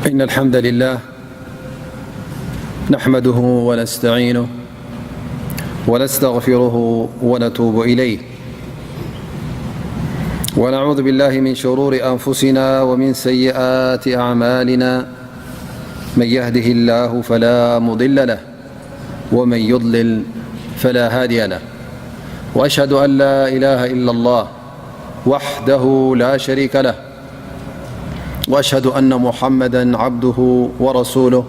إن الحمد لله نحمده ونستعينه ونستغفره ونتوب إليه، ونعوذ بالله من شرور أنفسنا ومن سيئات أعمالنا. من يهده الله فلا مضل له، ومن يضلل فلا هادي له. وأشهد أن لا إله إلا الله وحده لا شريك له، وأشهد أن محمدا عبده ورسوله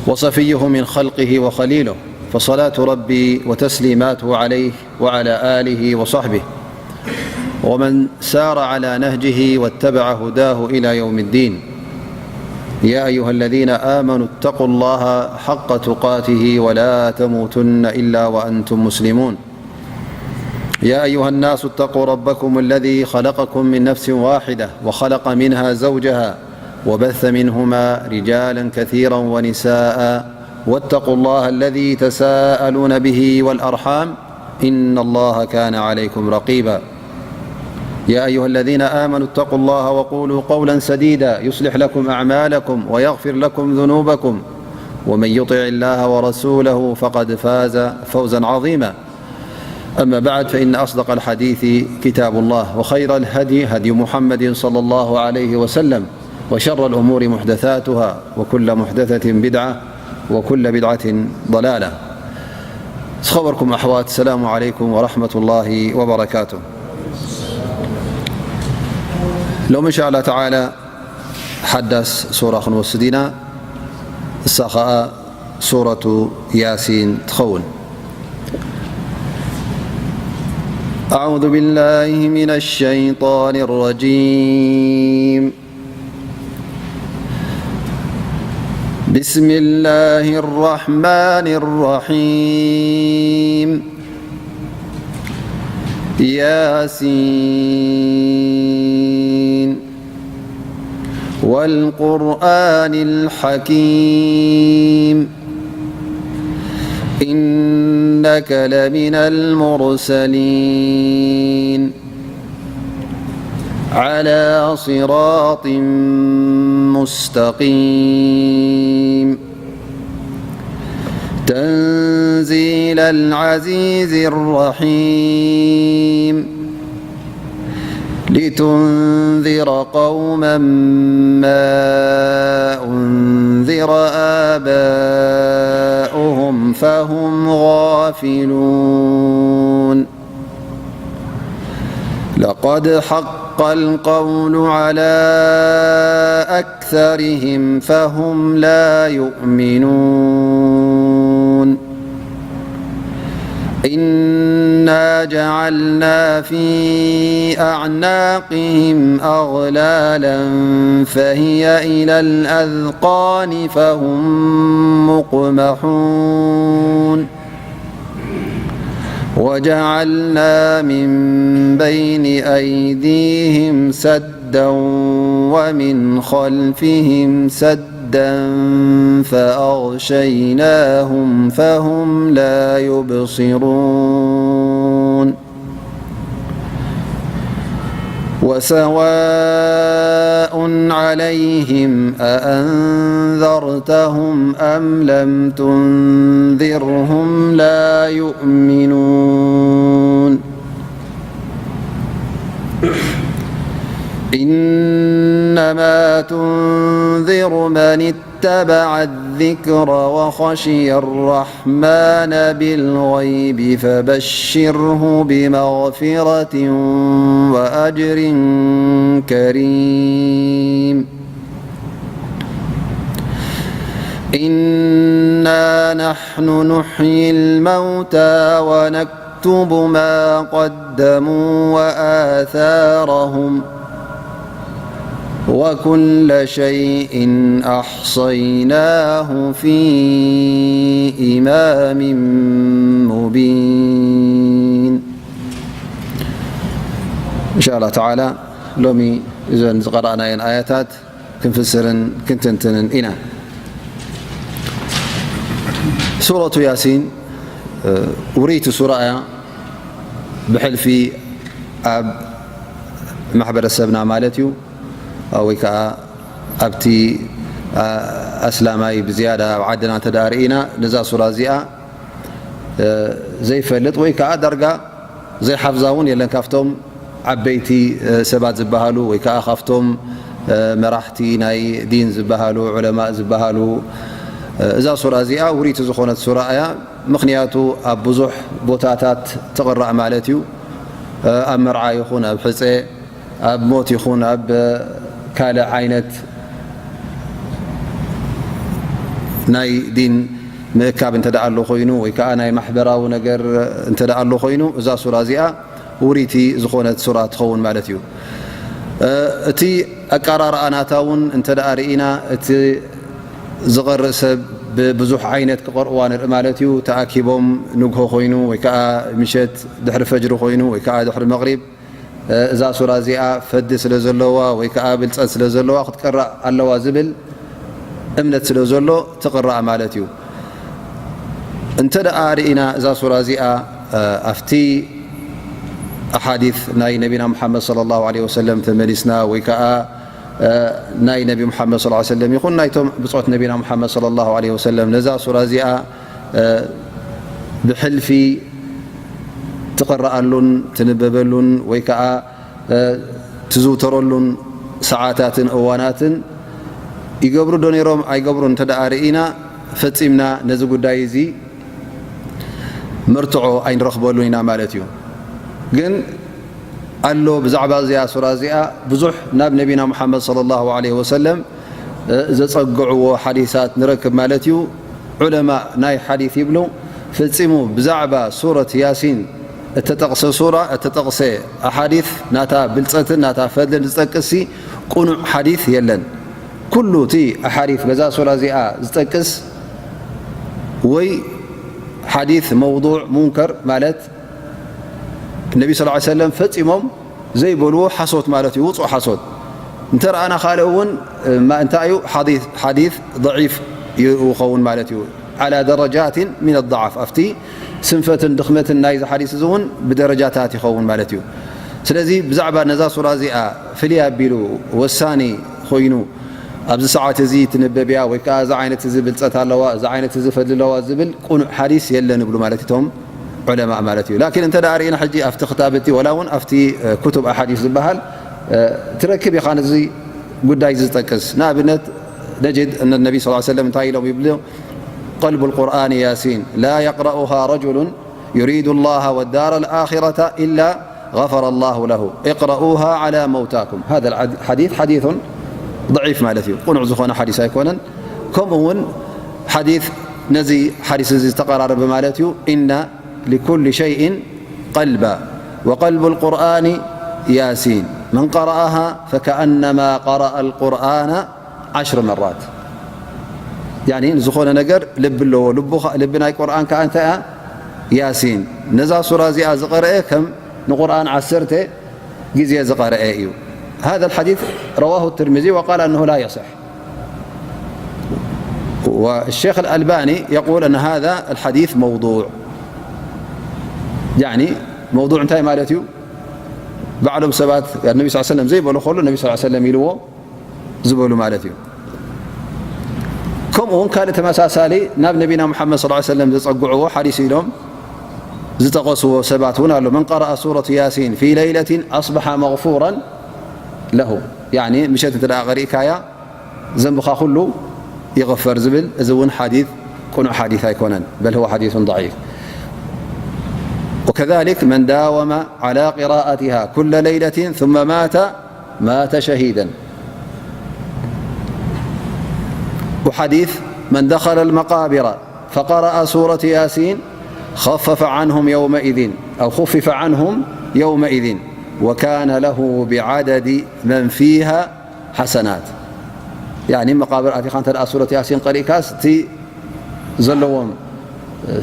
وصفيه من خلقه وخليله، فصلاة ربي وتسليماته عليه وعلى آله وصحبه ومن سار على نهجه واتبع هداه إلى يوم الدين. يا أيها الذين آمنوا اتقوا الله حق تقاته ولا تموتن إلا وأنتم مسلمون. يا أيها الناس اتقوا ربكم الذي خلقكم من نفس واحدة وخلق منها زوجها وبث منهما رجالا كثيرا ونساء واتقوا الله الذي تساءلون به والأرحام إن الله كان عليكم رقيبا. يا أيها الذين آمنوا اتقوا الله وقولوا قولا سديدا يصلح لكم أعمالكم ويغفر لكم ذنوبكم ومن يطع الله ورسوله فقد فاز فوزا عظيما. أما بعد، فإن أصدق الحديث كتاب الله، وخير الهدي هدي محمد صلى الله عليه وسلم، وشر الأمور محدثاتها، وكل محدثة بدعة، وكل بدعة ضلالة. ዝኸበርኩም ኣሕዋት፣ ሰላሙ ዓለይኩም ወረሕመቱላሂ ወበረካቱ። ሎም እንሻ ኣላ ተዓላ ሓዳስ ሱራ ክንወስድ ኢና። እሳ ኸኣ ሱረቱ ያሲን ትኸውን። أعوذ بالله من الشيطان الرجيم. بسم الله الرحمن الرحيم. ياسين. والقرآن الحكيم. إنك لمن المرسلين. على صراط مستقيم. تنزيل العزيز الرحيم. لتنذر قوما ما أنذر آباؤهم فهم غافلون. لقد حق القول على أكثرهم فهم لا يؤمنون. إنا جعلنا في أعناقهم أغلالا فهي إلى الأذقان فهم مقمحون. وجعلنا من بين أيديهم سدا ومن خلفهم سدا فأغشيناهم فهم لا يبصرون. وسواء عليهم أأنذرتهم أم لم تنذرهم لا يؤمنون. إنما تنذر من اتبع الذكر وخشي الرحمن بالغيب فبشره بمغفرة وأجر كريم. إنا نحن نحيي الموتى ونكتب ما قدموا وآثارهم وكل شيء أحصيناه في إمام مبين. إن شاء الله تعالى ሎሚ እዘን ዝቐረእናየን ኣያታት ክንፍስርን ክንትንትንን ኢና። ሱረቱ ያሲን፣ እ፣ ውርይቲ ሱራ እያ። ብሕልፊ ኣብ ማሕበረሰብና ማለት እዩ፣ ወይ ከዓ ኣብቲ ኣስላማይ ብዝያዳ ኣብ ዓድና እንተ ደኣ ርኢና፣ ነዛ ሱራ እዚኣ ዘይፈልጥ ወይ ከዓ ዳርጋ ዘይሓፍዛ እውን የለን። ካብቶም ዓበይቲ ሰባት ዝበሃሉ ወይ ከዓ ካብቶም መራሕቲ ናይ ዲን ዝበሃሉ፣ ዑለማእ ዝበሃሉ፣ እዛ ሱራ እዚኣ ውሪቲ ዝኾነት ሱራ እያ። ምኽንያቱ ኣብ ብዙሕ ቦታታት ትቕራእ ማለት እዩ። ኣብ መርዓ ይኹን ኣብ ሕፀ፣ ኣብ ሞት ይኹን ኣብ ካልእ ዓይነት ናይ ዲን ምእካብ እንተ ደኣ ኣሎ ኮይኑ፣ ወይ ከዓ ናይ ማሕበራዊ ነገር እንተ ደኣ ኣሎ ኮይኑ፣ እዛ ሱራ እዚኣ ውሪቲ ዝኾነት ሱራ ትኸውን ማለት እዩ። እቲ ኣቀራርኣ ናታ እውን እንተ ደኣ ርኢና፣ እቲ ዝቐርእ ሰብ ብብዙሕ ዓይነት ክቐርእዋ ንርኢ ማለት እዩ። ተኣኪቦም ንግሆ ኮይኑ ወይ ከዓ ምሸት ድሕሪ ፈጅሪ ኮይኑ ወይ ከዓ ድሕሪ መቕሪብ፣ እዛ ሱራ እዚኣ ፈዲ ስለ ዘለዋ ወይ ከዓ ብልፀት ስለ ዘለዋ ክትቀራእ ኣለዋ ዝብል እምነት ስለ ዘሎ ትቕራእ ማለት እዩ። እንተ ደኣ ርኢና እዛ ሱራ እዚኣ ኣብቲ ኣሓዲት ናይ ነቢና ሙሓመድ ሰለላሁ ዐለይሂ ወሰለም ተመሊስና ወይ ከዓ ናይ ነቢ ሙሓመድ ሰለላሁ ዐለይሂ ወሰለም ይኹን ናይቶም ብጾት ነቢና ሙሓመድ ሰለላሁ ዐለይሂ ወሰለም ነዛ ሱራ እዚኣ ብሕልፊ ትቕረኣሉን ትንበበሉን ወይ ከዓ ትዝውተረሉን ሰዓታትን እዋናትን ይገብሩ ዶ ነይሮም ኣይገብሩን እንተ ደኣ ርኢና፣ ፈጺምና ነዚ ጉዳይ እዚ መርትዖ ኣይንረኽበሉን ኢና ማለት እዩ። ግን ኣሎ ብዛዕባ እዚኣ ሱራ እዚኣ ብዙሕ ናብ ነቢና ሙሓመድ ሰለላሁ ዐለይሂ ወሰለም ዘጸግዕዎ ሓዲሳት ንረክብ ማለት እዩ። ዑለማእ ናይ ሓዲስ ይብሉ፣ ፈጺሙ ብዛዕባ ሱረት ያሲን እተጠቕሰ ሱራ፣ እተጠቕሰ ኣሓዲስ ናታ ብልጸትን ናታ ፈድልን ዝጠቅስሲ ቁኑዕ ሓዲስ የለን። ኩሉ እቲ ኣሓዲስ በዛ ሱራ እዚኣ ዝጠቅስ ወይ ሓዲስ መውዱዕ ሙንከር ማለት ነቢ ሰለላሁ ዐለይሂ ወሰለም ፈጺሞም ዘይበልዎ ሓሶት ማለት እዩ፣ ውጹእ ሓሶት። እንተ ረኣና ካልእ እውን ማ-፣ እንታይ እዩ? ሓዲስ፣ ሓዲስ ضعيف ይኸውን ማለት እዩ። على درجات من الضعف፣ ኣብቲ ስንፈትን ድኽመትን ናይዚ ሓዲስ እዚ እውን ብደረጃታት ይኸውን ማለት እዩ። ስለዚ ብዛዕባ ነዛ ሱራ እዚኣ ፍልይ ኣቢሉ ወሳኒ ኮይኑ ኣብዚ ሰዓት እዚ ትንበብ እያ ወይ ከዓ እዛ ዓይነት እዚ ብልጸት ኣለዋ፣ እዛ ዓይነት እዚ ፈድሊ ኣለዋ ዝብል ቁኑዕ ሓዲስ የለን ይብሉ ማለት እቶም ዑለማእ ማለት እዩ። ላኪን እንተ ደኣ ርኢና ሕጂ ኣብቲ ክታብቲ ወላ እውን ኣብቲ፣ እ፣ ኩቱብ ኣሓዲስ ዝበሃል፣ እ፣ ትረክብ ኢኻ ነዚ ጉዳይ እዚ ዝጠቅስ። ንኣብነት ነጅድ እነ ነቢ ሰለላሁ ዐለይሂ ወሰለም እንታይ ኢሎም ይብሉ? قلب القرآن ياسين لا يقرأها رجل يريد الله والدار الآخرة إلا غفر الله له اقرؤوها على موتاكم. هذا الحديث حديث ضعيف ማለት እዩ። ቁኑዕ ዝኾነ ሓዲስ ኣይኮነን። ከምኡ እውን ሓዲስ ነዚ ሓዲስ እዚ ዝተቐራረበ ማለት እዩ። إن لكل شيء قلبا وقلب القرآن ياسين من قرأها فكأنما قرأ القرآن عشر مرات. ያኒ ንዝኾነ ነገር ልቢ ኣለዎ። ልቡ ኸ-፣ ልቢ ናይ ቁርኣን ከኣ እንታይ እያ? ያሲን። ነዛ ሱራ እዚኣ ዝቐረአ ከም ንቁርኣን ዓሰርተ ግዜ ዝቐረአ እዩ። هذا الحديث رواه الترمذي وقال أنه لا يصح. والشيخ الألباني يقول أن هذا الحديث موضوع. ያኒ መውዱዕ እንታይ ማለት እዩ? ባዕሎም ሰባት ነቢ ስ ሰለም ዘይበሉ ከሎ ነቢ ስ ሰለም ኢልዎ ዝበሉ ማለት እዩ። ከምኡ እውን ካልእ ተመሳሳሊ ናብ ነቢና ሙሓመድ ሰለላሁ ዐለይሂ ወሰለም ዘጸግዕዎ ሓዲስ ኢሎም ዝጠቐስዎ ሰባት እውን ኣሎ። من قرأ سورة ياسين في ليلة أصبح مغفورا له. ያኒ ምሸት እንተ ደኣ ቀሪእካያ ዘንብኻ ኩሉ ይغፈር ዝብል፣ እዚ እውን ሓዲስ ቅኑዕ ሓዲስ ኣይኮነን። بل هو حديث ضعيف. وكذلك من داوم على قراءتها كل ليلة ثم مات مات شهيدا. وحديث من دخل المقابر فقرأ سورة ياسين خفف عنهم يومئذ أو خفف عنهم يومئذ وكان له بعدد من فيها حسنات. ያኒ መቃብር ኣቲኻ እንተ ደኣ ሱረት ያሲን ቀሪእካስ እቲ ዘለዎም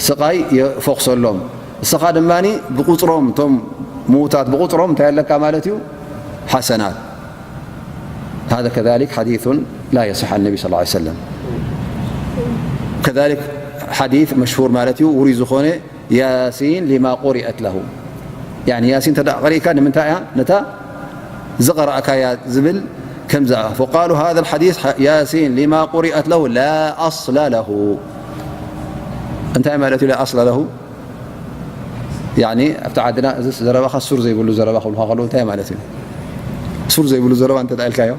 ስቓይ ይፈኽሰሎም። እስኻ ድማ ብቁፅሮም፣ እቶም ምዉታት ብቁፅሮም እንታይ ኣለካ ማለት እዩ? ሓሰናት። هذا كذلك حديث لا يصح عن النبي صلى الله عليه وسلم. كذلك حديث مشهور ማለት እዩ፣ ውሩይ ዝኾነ ياسين لما قرئت له. ያኒ ያሲን እንተ ደኣ ቀሪእካ ንምንታይ እያ ነታ ዝቐረእካያ ዝብል ከምዚ فقالوا هذا الحديث ياسين لما قرئت له لا أصل له. እንታይ ማለት እዩ لا أصل له? ያኒ ኣብቲ ዓድና እዚ ዘረባኻ ሱር ዘይብሉ ዘረባ ክብሉኻ ከለዉ እንታይ ማለት እዩ? ሱር ዘይብሉ ዘረባ እንተ ኢልካዮ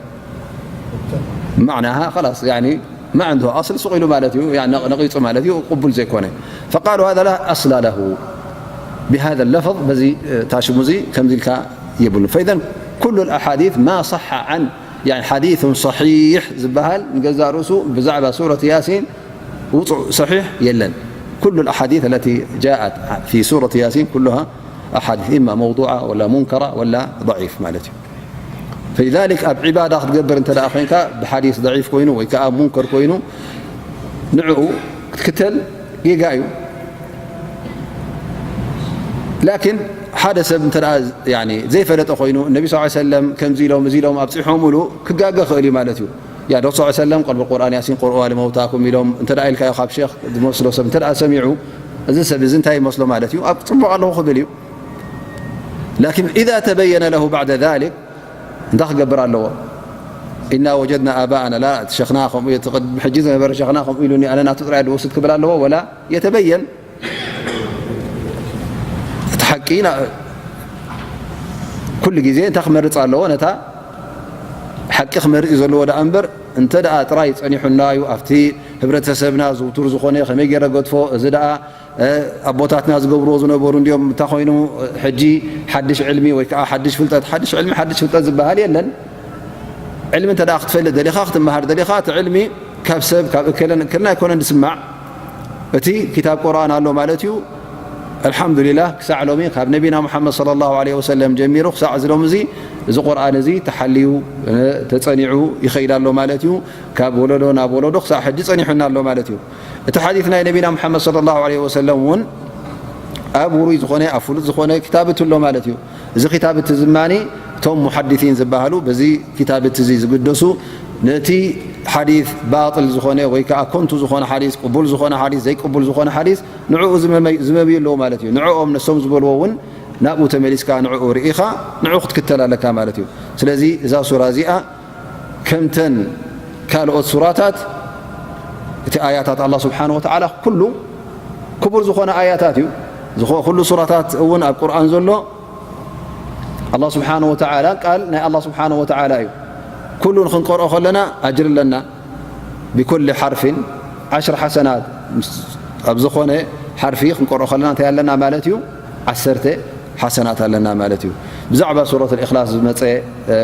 ማዕናሃ خلاص ያኒ ما عنده أصل ሱቕ ኢሉ ማለት እዩ። ያኒ ነቒጹ ማለት እዩ። ቅቡል ዘይኮነ فقالوا هذا لا أصل له بهذا اللفظ በዚ ታሽሙ እዚ ከምዚ ኢልካ የብሉ فإذا كل الأحاديث ما صح عن يعني حديث صحيح ዝበሃል ንገዛእ ርእሱ ብዛዕባ ሱረት ያሲን ውጹእ ሰሒሕ የለን። كل الأحاديث التي جاءت في سورة ياسين كلها أحاديث إما موضوعة ولا منكرة ولا ضعيف ማለት እዩ። فلذلك ኣብ ዒባዳ ክትገብር እንተ ደኣ ኮይንካ ብሓዲስ ضعيف ኮይኑ ወይ ከኣ ሙንከር ኮይኑ ንዕኡ ክትክተል ጌጋ እዩ። ላኪን ሓደ ሰብ እንተ ደኣ ያኒ ዘይፈለጠ ኮይኑ ነቢ ስ ሰለም ከምዚ ኢሎም እዚ ኢሎም ኣብፂሖምሉ ክጋገ ክእል እዩ ማለት እዩ። ያ ዶ ስ ሰለም ቀልቢ ቁርኣን ያሲን ቅርኡ لموتاكم ኢሎም እንተ ደኣ ኢልካዮ ካብ ሼክ ዝመስሎ ሰብ እንተ ደኣ ሰሚዑ እዚ ሰብ እዚ እንታይ ይመስሎ ማለት እዩ ኣብ ፅቡቕ ኣለኹ ክብል እዩ። لكن إذا تبين له بعد ذلك እንታይ ክገብር ኣለዎ? إنا وجدنا آباءنا لا እቲ ሸኽና ከምኡ እዩ እቲ ቅድሚ ሕጂ ዝነበረ ሸኽና ከምኡ ኢሉኒ ኣነ ናቱ ጥራይ ድወስድ ክብል ኣለዎ ولا يتبين እቲ ሓቂ ኩሉ ግዜ እንታይ ክመርፅ ኣለዎ? ነታ ሓቂ ክመርፅ እዩ ዘለዎ ደኣ እምበር እንተ ደኣ ጥራይ ፀኒሑና እዩ ኣብቲ ህብረተሰብና ዝውቱር ዝኾነ ከመይ ገይረ ገድፎ እዚ ደኣ ኣቦታትና ዝገብርዎ ዝነበሩ እንዲኦም እንታይ ኮይኑ ሕጂ ሓድሽ ዕልሚ ወይ ከዓ ሓድሽ ፍልጠት ሓድሽ ዕልሚ ሓድሽ ፍልጠት ዝበሃል የለን። ዕልሚ እንተ ደኣ ክትፈልጥ ደሊኻ ክትመሃር ደሊኻ እቲ ዕልሚ ካብ ሰብ ካብ እከለን እከለን ኣይኮነን ዝስማዕ። እቲ ክታብ ቁርኣን ኣሎ ማለት እዩ። ኣልሓምዱሊላህ ክሳዕ ሎሚ ካብ ነቢና ሙሓመድ ሰለላሁ ዐለይሂ ወሰለም ጀሚሩ ክሳዕ እዚ ሎሚ እዚ እዚ ቁርኣን እዚ ተሓልዩ ተፀኒዑ ይኸይድ ኣሎ ማለት እዩ። ካብ ወለዶ ናብ ወለዶ ክሳዕ ሕጂ ፀኒሑና ኣሎ ማለት እዩ። እቲ ሓዲት ናይ ነቢና ሙሓመድ ሰለላሁ ዐለይሂ ወሰለም እውን ኣብ ውሩይ ዝኾነ ኣብ ፍሉጥ ዝኾነ ክታብት ኣሎ ማለት እዩ። እዚ ክታብት እዚ ድማ እቶም ሙሓዲሲን ዝበሃሉ በዚ ክታብት እዚ ዝግደሱ ነቲ ሓዲስ ባጥል ዝኾነ ወይ ከዓ ከንቱ ዝኾነ ሓዲስ ቅቡል ዝኾነ ሓዲስ ዘይቅቡል ዝኾነ ሓዲስ ንዕኡ ዝመመይ- ዝመምዩ ኣለዉ ማለት እዩ። ንዕኦም ነሶም ዝበልዎ እውን ናብኡ ተመሊስካ ንዕኡ ርኢኻ ንዕኡ ክትክተል ኣለካ ማለት እዩ። ስለዚ እዛ ሱራ እዚኣ ከምተን ካልኦት ሱራታት እቲ ኣያታት ኣላህ ስብሓን ወተዓላ ኩሉ ክቡር ዝኾነ ኣያታት እዩ። ዝኾ- ኩሉ ሱራታት እውን ኣብ ቁርኣን ዘሎ ኣላህ ስብሓን ወተዓላ ቃል ናይ ኣላህ ስብሓን ወተዓላ እዩ። ኩሉ ንክንቀርኦ ከለና ኣጅሪ ኣለና። ብኩል ሓርፊን ዓሽር ሓሰናት ኣብ ዝኾነ ሓርፊ ክንቀርኦ ከለና እንታይ ኣለና ማለት እዩ? ዓሰርተ ሓሰናት ኣለና ማለት እዩ። ብዛዕባ ሱረት ልእክላስ ዝመፀ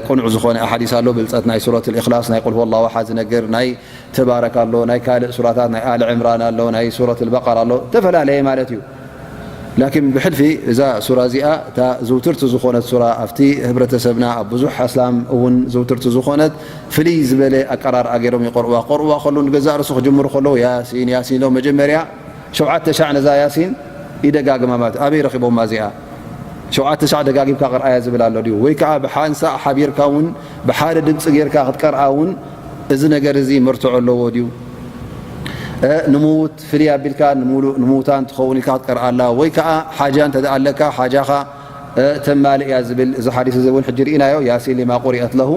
ቅኑዕ ዝኾነ ኣሓዲስ ኣሎ። ብልፀት ናይ ሱረት ልእክላስ ናይ ቁል ሁወ ላሁ ኣሓድ ዝነግር ናይ ተባረክ ኣሎ፣ ናይ ካልእ ሱራታት ናይ ኣል ዕምራን ኣሎ፣ ናይ ሱረት ልበቀራ ኣሎ፣ ዝተፈላለየ ማለት እዩ። ላኪን ብሕልፊ እዛ ሱራ እዚኣ እታ ዝውትርቲ ዝኾነት ሱራ ኣብቲ ህብረተሰብና ኣብ ብዙሕ ኣስላም እውን ዝውትርቲ ዝኾነት ፍልይ ዝበለ ኣቀራርኣ ገይሮም ይቆርዋ። ቆርዋ ከሉ ንገዛእ ርእሱ ክጅምሩ ከለዉ ያሲን ያሲን ኢሎም መጀመርያ ሸውዓተ ሻዕ ነዛ ያሲን ይደጋግማ ማለት ኣበይ ረኺቦማ እዚኣ ሸውዓተ ሻዕ ደጋጊምካ ቅርኣያ ዝብል ኣሎ ድዩ? ወይ ከዓ ብሓንሳእ ሓቢርካ እውን ብሓደ ድምፂ ጌርካ ክትቀርኣ እውን እዚ ነገር እዚ መርትዖ ኣለዎ ድዩ? ንምዉት ፍልይ ኣቢልካ ንምውታን ትኸውን ኢልካ ክትቀርኣላ ወይ ከዓ ሓጃ እንተ ኣለካ ሓጃኻ ተማልእ እያ ዝብል እዚ ሓዲስ እዚ እውን ሕጂ ርኢናዮ። ያሲን ሊማ ቁሪአት ለሁ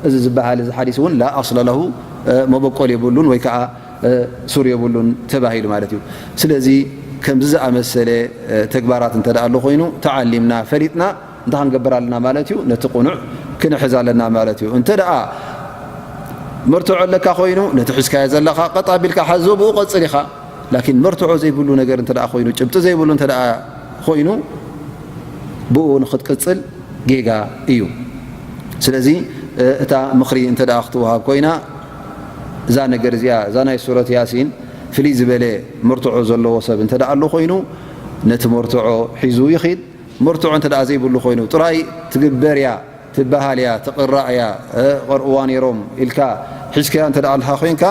እዚ ዝበሃል እዚ ሓዲስ እውን ላ ኣስለ ለሁ መበቆል የብሉን ወይ ከዓ ሱር የብሉን ተባሂሉ ማለት እዩ። ስለዚ ከምዚ ዝኣመሰለ ተግባራት እንተ ኣሎ ኮይኑ ተዓሊምና ፈሊጥና እንታይ ክንገብር ኣለና ማለት እዩ? ነቲ ቅኑዕ ክንሕዝ ኣለና ማለት እዩ። እንተ ደኣ መርትዖ ኣለካ ኮይኑ ነቲ ሒዝካዮ ዘለኻ ቀጥ ኣቢልካ ሓዞ ብኡ ቀጽል ኢኻ። ላኪን መርትዖ ዘይብሉ ነገር እንተ ኮይኑ ጭብጢ ዘይብሉ እንተ ኮይኑ ብኡ ንክትቅጽል ጌጋ እዩ። ስለዚ እታ ምኽሪ እንተ ክትወሃብ ኮይና እዛ ነገር እዚኣ እዛ ናይ ሱረት ያሲን ፍልይ ዝበለ መርትዖ ዘለዎ ሰብ እንተ ኣሎ ኮይኑ ነቲ መርትዖ ሒዙ ይኺድ። መርትዖ እንተ ዘይብሉ ኮይኑ ጥራይ ትግበር እያ ትበሃል እያ ትቕራእ እያ ቀርእዋ ነይሮም ኢልካ ሒዝካያ እንተ ኣለኻ ኮይንካ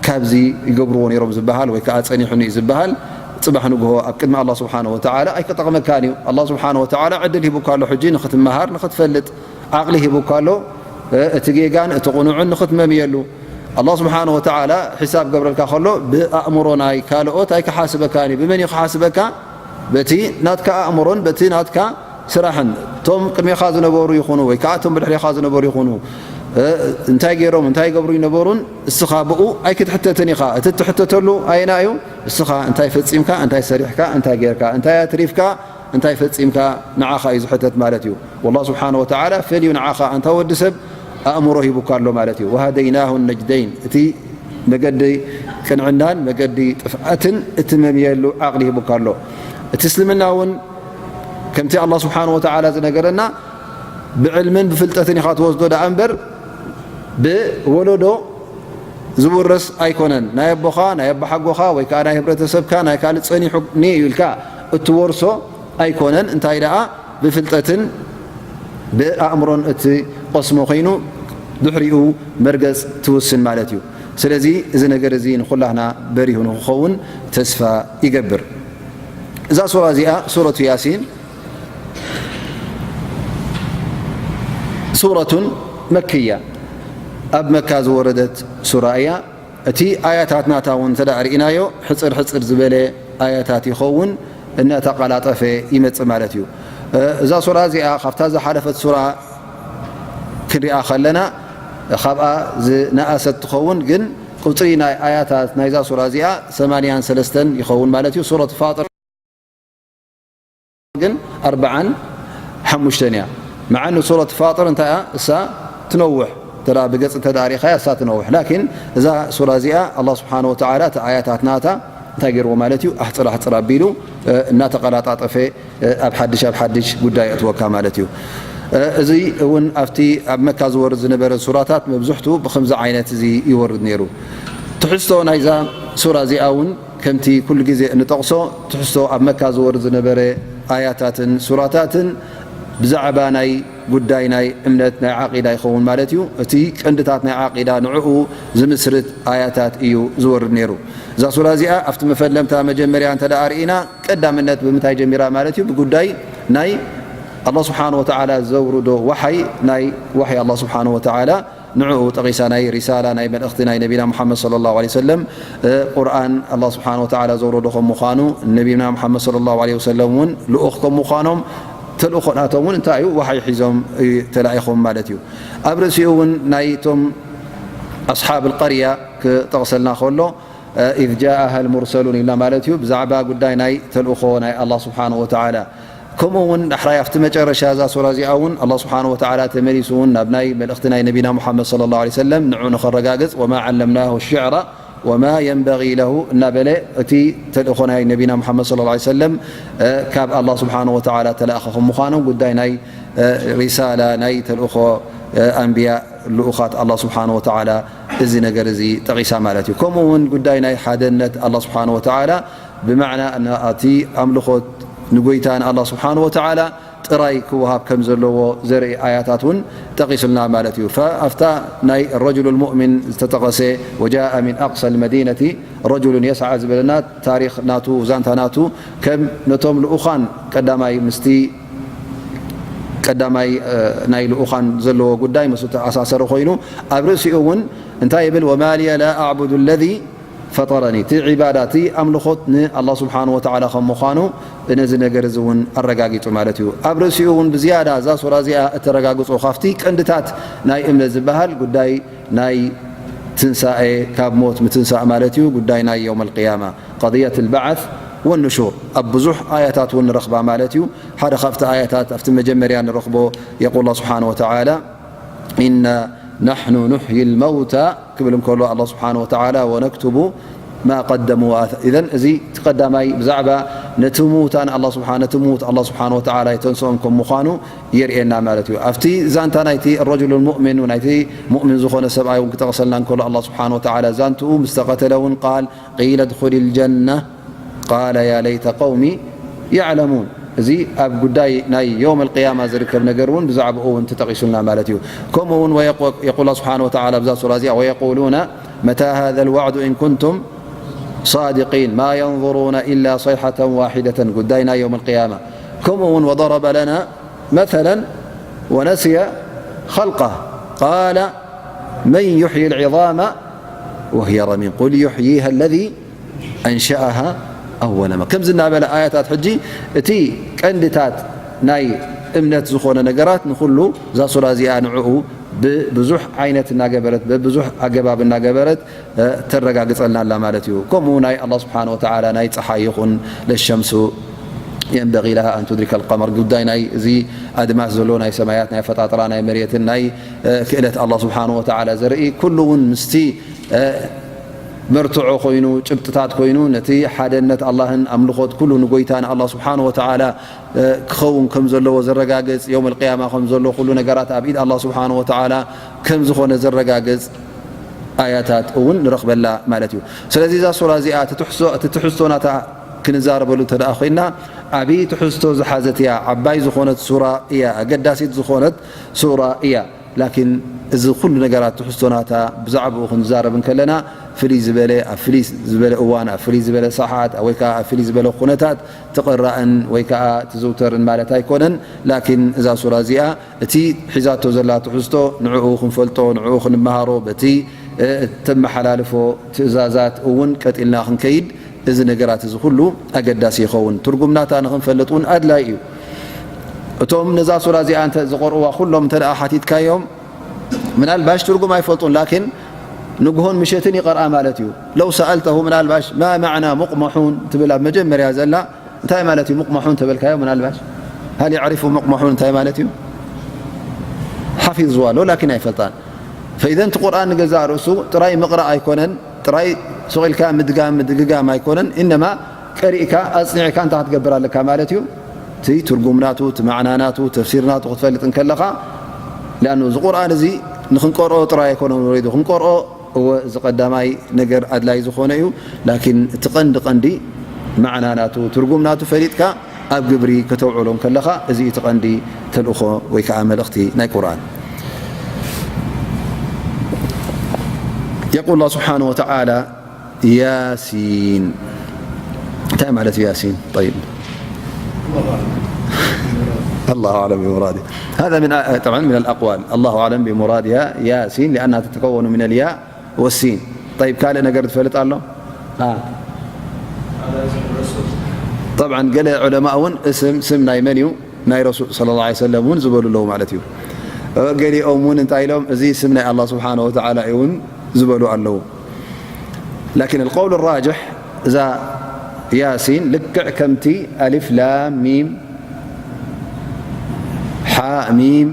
ካብዚ ይገብርዎ ነይሮም ዝበሃል ወይ ከዓ ጸኒሑኒ እዩ ዝበሃል ጽባሕ ንግሆ ኣብ ቅድሚ ኣላህ ስብሓነሁ ወተዓላ ኣይክጠቕመካን እዩ። ኣላህ ስብሓነሁ ወተዓላ ዕድል ሂቡካ ኣሎ ሕጂ ንኽትመሃር ንኽትፈልጥ ዓቕሊ ሂቡካ ኣሎ እቲ ጌጋን እቲ ቅኑዕን ንኽትመምየሉ። ኣላህ ስብሓነሁ ወተዓላ ሒሳብ ገብረልካ ከሎ ብኣእምሮ ናይ ካልኦት ኣይክሓስበካን እዩ። ብመን እዩ ክሓስበካ? በቲ ናትካ ኣእምሮን በቲ ናትካ ስራሕን እቶም ቅድሜኻ ዝነበሩ ይኹኑ ወይ ከዓ እቶም ብድሕሬኻ ዝነበሩ ይኹኑ እ፣ እንታይ ገይሮም፣ እንታይ ይገብሩ ይነበሩን እስኻ ብኡ ኣይክትሕተትን ኢኻ። እቲ እትሕተተሉ ኣየና እዩ? እስኻ እንታይ ፈጺምካ፣ እንታይ ሰሪሕካ፣ እንታይ ጌርካ፣ እንታይ ኣትሪፍካ፣ እንታይ ፈጺምካ፣ ንዓኻ እዩ ዝሕተት ማለት እዩ። ወላህ ስብሓነ ወተዓላ ፈልዩ ንዓኻ፣ ኣንታ ወዲ ሰብ፣ ኣእምሮ ሂቡካ ኣሎ ማለት እዩ። ወሃደይናሁ ነጅደይን፣ እቲ መገዲ ቅንዕናን መገዲ ጥፍኣትን እትመምየሉ ዓቕሊ ሂቡካ ኣሎ። እቲ እስልምና እውን ከምቲ ኣላህ ስብሓነ ወተዓላ ዝነገረና ብዕልምን ብፍልጠትን ኢኻ ትወስዶ ደኣ እምበር ብወለዶ ዝውረስ ኣይኮነን። ናይ ኣቦኻ፣ ናይ ኣቦሓጎኻ ወይ ከዓ ናይ ህብረተሰብካ፣ ናይ ካልእ ጸኒሑ እኒአ እዩ ኢልካ እትወርሶ ኣይኮነን። እንታይ ደኣ ብፍልጠትን ብኣእምሮን እትቐስሞ ኮይኑ ድሕሪኡ መርገጽ ትውስን ማለት እዩ። ስለዚ እዚ ነገር እዚ ንኹላህና በሪሁ ንክኸውን ተስፋ ይገብር። እዛ ሱራ እዚኣ ሱረቱ ያሲን ሱረቱን መክያ፣ ኣብ መካ ዝወረደት ሱራ እያ። እቲ ኣያታት ናታ እውን እንተ ደኣ ርኢናዮ፣ ሕጽር ሕጽር ዝበለ ኣያታት ይኸውን፣ እናተቐላጠፈ ይመጽእ ማለት እዩ። እዛ ሱራ እዚኣ ካብታ ዝሓለፈት ሱራ ክንሪኣ ከለና፣ ካብኣ ዝነኣሰት ትኸውን፣ ግን ቁጽሪ ናይ ኣያታት ናይዛ ሱራ እዚኣ ሰማንያን ሰለስተን ይኸውን ማለት እዩ። ሱረት ፋጥር ግን ኣርብዓን ሓሙሽተን እያ። መዓኒ ሱረት ፋጥር እንታይ እያ? እሳ ትነውሕ፣ ተራ ብገጽ እንተ ደኣ ሪኻያ እሳ ትነውሕ። ላኪን እዛ ሱራ እዚኣ ኣላህ ስብሓነ ወተዓላ እቲ ኣያታት ናታ እንታይ ገይርዎ ማለት እዩ? ኣሕጽር ኣሕጽር ኣቢሉ፣ እ፣ እናተቐላጣጠፈ፣ እ፣ ኣብ ሓድሽ ኣብ ሓድሽ ጉዳይ የእትወካ ማለት እዩ። እ፣ እዚ እውን ኣብቲ ኣብ መካ ዝወርድ ዝነበረ ሱራታት መብዝሕቱ ብኸምዚ ዓይነት እዚ ይወርድ ነይሩ። ትሕዝቶ ናይዛ ሱራ እዚኣ እውን ከምቲ ኩሉ ግዜ እንጠቕሶ ትሕዝቶ ኣብ መካ ዝወርድ ዝነበረ ኣያታትን ሱራታትን ብዛዕባ ናይ ጉዳይ ናይ እምነት ናይ ዓቂዳ ይኸውን ማለት እዩ። እቲ ቀንድታት ናይ ዓቂዳ ንዕኡ ዝምስርት ኣያታት እዩ ዝወርድ ነይሩ። እዛ ሱራ እዚኣ ኣብቲ መፈለምታ መጀመርያ እንተ ደኣ ርኢና ቀዳምነት ብምንታይ ጀሚራ ማለት እዩ? ብጉዳይ ናይ ኣላህ ስብሓነ ወተዓላ ዘውርዶ ዋሓይ፣ ናይ ዋሓይ ኣላህ ስብሓነ ወተዓላ ንዕኡ ጠቒሳ ናይ ሪሳላ ናይ መልእኽቲ ናይ ነቢና ሙሓመድ ሰለላሁ ዐለይሂ ወሰለም፣ እ፣ ቁርኣን ኣላህ ስብሓነ ወተዓላ ዘውረዶ ከም ምዃኑ፣ ነቢና ሙሓመድ ሰለላሁ ዐለይሂ ወሰለም እውን ልኡኽ ከም ምዃኖም፣ ተልእኾ ናቶም እውን እንታይ እዩ? ዋሓይ ሒዞም እዩ ተላኢኾም ማለት እዩ። ኣብ ርእሲኡ እውን ናይቶም ኣስሓብ ኣልቀርያ ክጠቕሰልና ከሎ፣ እ፣ ኢዝ ጃኣሃ ኣልሙርሰሉን ኢልና ማለት እዩ፣ ብዛዕባ ጉዳይ ናይ ተልእኾ ናይ ኣላህ ስብሓነ ወተዓላ። ከምኡ እውን ዳሕራይ ኣብቲ መጨረሻ እዛ ሱራ እዚኣ እውን ኣላህ ስብሓነ ወተዓላ ተመሊሱ እውን ናብ ናይ መልእኽቲ ናይ ነቢና ሙሓመድ ሰለላሁ ዐለይሂ ወሰለም ንዑ ንኸረጋግጽ፣ ወማ ዓለምናሁ ሽዕራ ወማ የንበጊ ለሁ እናበለ እቲ ተልእኾ ናይ ነቢና ሙሓመድ ሰለላሁ ዐለይሂ ወሰለም፣ እ፣ ካብ ኣላህ ስብሓነ ወተዓላ ተላእኸ ከም ምዃኑ ጉዳይ ናይ፣ እ፣ ሪሳላ ናይ ተልእኾ፣ እ፣ ኣንብያ ልኡኻት ኣላህ ስብሓነ ወተዓላ እዚ ነገር እዚ ጠቒሳ ማለት እዩ። ከምኡ እውን ጉዳይ ናይ ሓደነት ኣላህ ስብሓነ ወተዓላ ብማዕና እቲ ኣምልኾት ንጎይታ ንኣላህ ስብሓነ ወተዓላ ጥራይ ክወሃብ ከም ዘለዎ ዘርኢ ኣያታት እውን ጠቒሱልና ማለት እዩ። ፈ-፣ ኣብታ ናይ ረጅሉል ሙእሚን ዝተጠቐሰ ወጃአ ሚን ኣቅሳ ልመዲነቲ ረጅሉን የስዓ ዝበለና ታሪኽ ናቱ ዛንታ ናቱ ከም ነቶም ልኡኻን ቀዳማይ ምስቲ ቀዳማይ፣ እ፣ ናይ ልኡኻን ዘለዎ ጉዳይ ምስኡ ተኣሳሰረ ኮይኑ ኣብ ርእሲኡ እውን እንታይ ይብል? ወማ ሊየ ላ ኣዕቡዱ ለዚ ፈጠረኒ፣ እቲ ዒባዳ፣ እቲ ኣምልኾት ንኣላህ ስብሓን ወተዓላ ከም ምዃኑ ነዚ ነገር እዚ እውን ኣረጋጊጹ ማለት እዩ። ኣብ ርእሲኡ እውን ብዝያዳ እዛ ሱራ እዚኣ እተረጋግጾ ካብቲ ቀንድታት ናይ እምነት ዝበሃል ጉዳይ ናይ ትንሳኤ፣ ካብ ሞት ምትንሳእ ማለት እዩ፣ ጉዳይ ናይ የውም ኣልቅያማ፣ ቀضية البعث والنشور ኣብ ብዙሕ ኣያታት እውን ንረኽባ ማለት እዩ። ሓደ ካብቲ ኣያታት ኣብቲ መጀመርያ ንረኽቦ የቁል ኣላህ ስብሓን ወተዓላ ኢና ናሕኑ ኑሕዪ ልመውታ ክብል እንከሎ ኣላህ ስብሓን ወተዓላ ወነክቱቡ ማ ቀደሙ ወኣተ-፣ ኢዘን እዚ እቲ ቀዳማይ ብዛዕባ ነቲ ምዉታን ኣላህ ስብሓን፣ ነቲ ምዉት ኣላህ ስብሓን ወተዓላ የተንስኦም ከም ምዃኑ የርእየና ማለት እዩ። ኣብቲ ዛንታ ናይቲ ረጅሉ ሙእሚን፣ ናይቲ ሙእሚን ዝኾነ ሰብኣይ እውን ክጠቕሰልና እንከሎ ኣላህ ስብሓን ወተዓላ ዛንትኡ ምስ ተቐተለ እውን ቃል ቂለ ድኹሊ ልጀና ቃለ ያ ለይተ ቀውሚ ያዕለሙን። እዚ ኣብ ጉዳይ ናይ የውም ኣልቅያማ ዝርከብ ነገር እውን ብዛዕባኡ እውን ተጠቒሱልና ማለት እዩ። ከምኡ እውን ወየቆ-፣ የቁል ስብሓን ወተዓላ ኣብዛ ሱራ እዚኣ ወየቁሉና መታ ሃذ ልዋዕዱ ኢን ኩንቱም ሳድቂን ማ የንظሩነ ኢላ ሰይሓተ ዋሒደተን ጉዳይ ናይ የውም ኣልቅያማ። ከምኡ እውን ወضረበ ለና መተለን ወነስየ ኸልቀህ ቃለ መን ዩሕዪ ልዕዛመ ወህየ ረሚም ቁል ዩሕዪሃ ለዚ ኣንሸኣሃ ኣወለ መ-፣ ከምዚ እናበለ ኣያታት ሕጂ እቲ ቀንድታት ናይ እምነት ዝኾነ ነገራት ንኹሉ እዛ ሱራ እዚኣ ንዕኡ ብብዙሕ ዓይነት እናገበረት፣ ብብዙሕ ኣገባብ እናገበረት፣ እ፣ ተረጋግጸልና ኣላ ማለት እዩ። ከምኡ ናይ ኣላህ ስብሓነ ወተዓላ ናይ ጸሓይ ይኹን ለሸምሱ የንበጊ ለሃ ኣን ቱድሪከ ልቀመር፣ ጉዳይ ናይ እዚ ኣድማስ ዘሎ ናይ ሰማያት ናይ ኣፈጣጥራ ናይ መሬትን ናይ፣ እ፣ ክእለት ኣላህ ስብሓነ ወተዓላ ዘርኢ ኩሉ እውን ምስቲ፣ እ፣ መርትዖ ኮይኑ፣ ጭብጥታት ኮይኑ፣ ነቲ ሓደነት ኣላህን ኣምልኾት ኩሉ ንጎይታ ንኣላህ ስብሓነ ወተዓላ፣ እ፣ ክኸውን ከም ዘለዎ ዘረጋግጽ፣ የውም ኣልቅያማ ከም ዘሎ ኩሉ ነገራት ኣብ ኢድ ኣላህ ስብሓነ ወተዓላ ከም ዝኾነ ዘረጋግጽ ኣያታት እውን ንረኽበላ ማለት እዩ። ስለዚ እዛ ሱራ እዚኣ እቲ ትሕሶ-፣ እቲ ትሕዝቶ ናታ ክንዛረበሉ እንተ ደኣ ኮይና፣ ዓብዪ ትሕዝቶ ዝሓዘት እያ፣ ዓባይ ዝኾነት ሱራ እያ፣ ኣገዳሲት ዝኾነት ሱራ እያ። ላኪን እዚ ኩሉ ነገራት ትሕዝቶ ናታ ብዛዕባኡ ክንዛረብ እንከለና፣ ፍልይ ዝበለ፣ ኣብ ፍልይ ዝበለ እዋን፣ ኣብ ፍልይ ዝበለ ሰዓት፣ ወይ ከኣ ኣብ ፍልይ ዝበለ ኩነታት ትቕራእን ወይ ከኣ ትዝውተርን ማለት ኣይኮነን። ላኪን እዛ ሱራ እዚኣ፣ እቲ ሒዛቶ ዘላ ትሕዝቶ ንዕኡ ክንፈልጦ፣ ንዕኡ ክንመሃሮ፣ በቲ፣ እ፣ እተመሓላልፎ ትእዛዛት እውን ቀጢልና ክንከይድ፣ እዚ ነገራት እዚ ኩሉ ኣገዳሲ ይኸውን። ትርጉም ናታ ንኽንፈልጥ እውን ኣድላይ እዩ። እቶም ነዛ ሱራ እዚኣ እንተ ዝቐርእዋ ኩሎም እንተ ደኣ ሓቲትካዮም፣ ምናልባሽ ትርጉም ኣይፈልጡን፣ ላኪን ንግሆን ምሸትን ይቐርኣ ማለት እዩ። ለው ሰኣልተሁ፣ ምናልባሽ ማ ማዕና ሙቕመሑን ትብል ኣብ መጀመርያ ዘላ እንታይ ማለት እዩ? ሙቕመሑን ተበልካዮ፣ ምናልባሽ ሃል የዕሪፉ ሙቕመሑን እንታይ ማለት እዩ? ሓፊዝዋ ኣሎ፣ ላኪን ኣይፈልጣን። ፈኢዘን እቲ ቁርኣን ንገዛእ ርእሱ ጥራይ ምቕራእ ኣይኮነን፣ ጥራይ ሱቕ ኢልካ ምድጋም ምድግጋም ኣይኮነን፣ ኢነማ ቀሪእካ ኣጽኒዕካ እንታይ ክትገብር ኣለካ ማለት እዩ? እቲ ትርጉም ናቱ፣ እቲ ማዕና ናቱ፣ ተፍሲር ናቱ ክትፈልጥ እንከለኻ፣ ሊኣኑ እዚ ቁርኣን እዚ ንኽንቀርኦ ጥራይ ኣይኮነን ወሪዱ፣ ክንቀርኦ እወ፣ እዚ ቀዳማይ ነገር ኣድላይ ዝኾነ እዩ። ላኪን እቲ ቀንዲ ቀንዲ ማዕና ናቱ፣ ትርጉም ናቱ ፈሊጥካ ኣብ ግብሪ ከተውዕሎ እንከለኻ፣ እዚ እቲ ቀንዲ ተልእኾ ወይ ከዓ መልእኽቲ ናይ ቁርኣን። يقول الله سبحانه وتعالى: ياسين. እንታይ ማለት እዩ ያሲን? طيب. الله أعلم بمراده. هذا من، طبعا، من الأقوال. الله أعلم بمرادها ياسين لأنها تتكون من الياء والسين. طيب، ካልእ ነገር ትፈልጥ ኣሎ? آه. طبعا، ገለ ዑለማእ እውን እስም፣ ስም ናይ መን እዩ? ናይ ረሱል ሰለላሁ ዐለይሂ ወሰለም እውን ዝበሉ ኣለዉ ማለት እዩ። ገሊኦም እውን እንታይ ኢሎም? እዚ ስም ናይ ኣላህ ስብሓነ ወተዓላ እዩ እውን ዝበሉ ኣለዉ። ላኪን القول الراجح፣ እዛ ያሲን ልክዕ ከምቲ ኣሊፍ ላም ሚም ሓ ሚም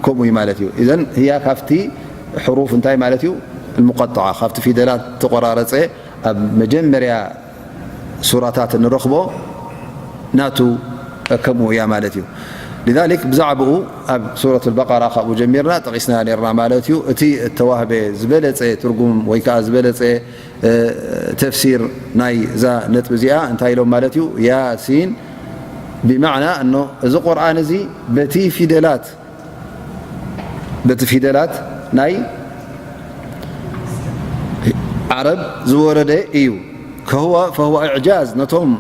ከምኡ እዩ ማለት እዩ። ኢዘን ህያ ካብቲ ሕሩፍ እንታይ ማለት እዩ? المقطعة፣ ካብቲ ፊደላት ተቆራረጸ ኣብ መጀመርያ ሱራታት እንረኽቦ ናቱ ከምኡ እያ ማለት እዩ። لذلك ብዛዕባኡ ኣብ ሱረት البقرة ካብኡ ጀሚርና ጠቒስና ነርና ማለት እዩ። እቲ እተዋህበ ዝበለጸ ትርጉም ወይ ከኣ ዝበለጸ፣ እ፣ ተፍሲር ናይ እዛ ነጥቢ እዚኣ እንታይ ኢሎም ማለት እዩ? ያሲን ብማዕና እኖ እዚ ቁርኣን እዚ በቲ ፊደላት በቲ ፊደላት ናይ ዓረብ ዝወረደ እዩ። ከህወ-፣ ፈህወ ኢዕጃዝ ነቶም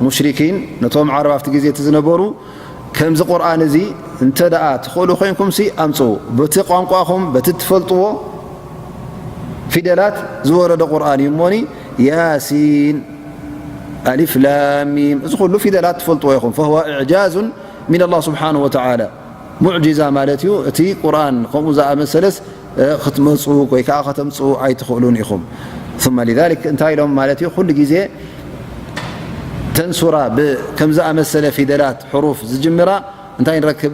ሙሽሪኪን፣ ነቶም ዓረብ ኣብቲ ግዜ እቲ ዝነበሩ፣ ከምዚ ቁርኣን እዚ እንተ ደኣ ትኽእሉ ኮይንኩምሲ ኣምጽኡ፣ በቲ ቋንቋኹም፣ በቲ እትፈልጥዎ ፊደላት ዝወረደ ቁርኣን እዩ እሞኒ፣ ያሲን፣ ኣሊፍ ላም ሚም፣ እዚ ኩሉ ፊደላት ትፈልጥዎ ኢኹም። ፈህወ ኢዕጃዙን ሚን ኣላህ ስብሓነሁ ወተዓላ። ሙዕጂዛ ማለት እዩ። እቲ ቁርኣን ከምኡ ዝኣመሰለስ፣ እ፣ ክትመጹ ወይ ከኣ ከተምጽኡ ኣይትኽእሉን ኢኹም። ثم لذلك እንታይ ኢሎም ማለት እዩ? ኩሉ ግዜ ተን ሱራ ብ-፣ ከም ዝኣመሰለ ፊደላት፣ ሕሩፍ ዝጅምራ እንታይ ንረክብ?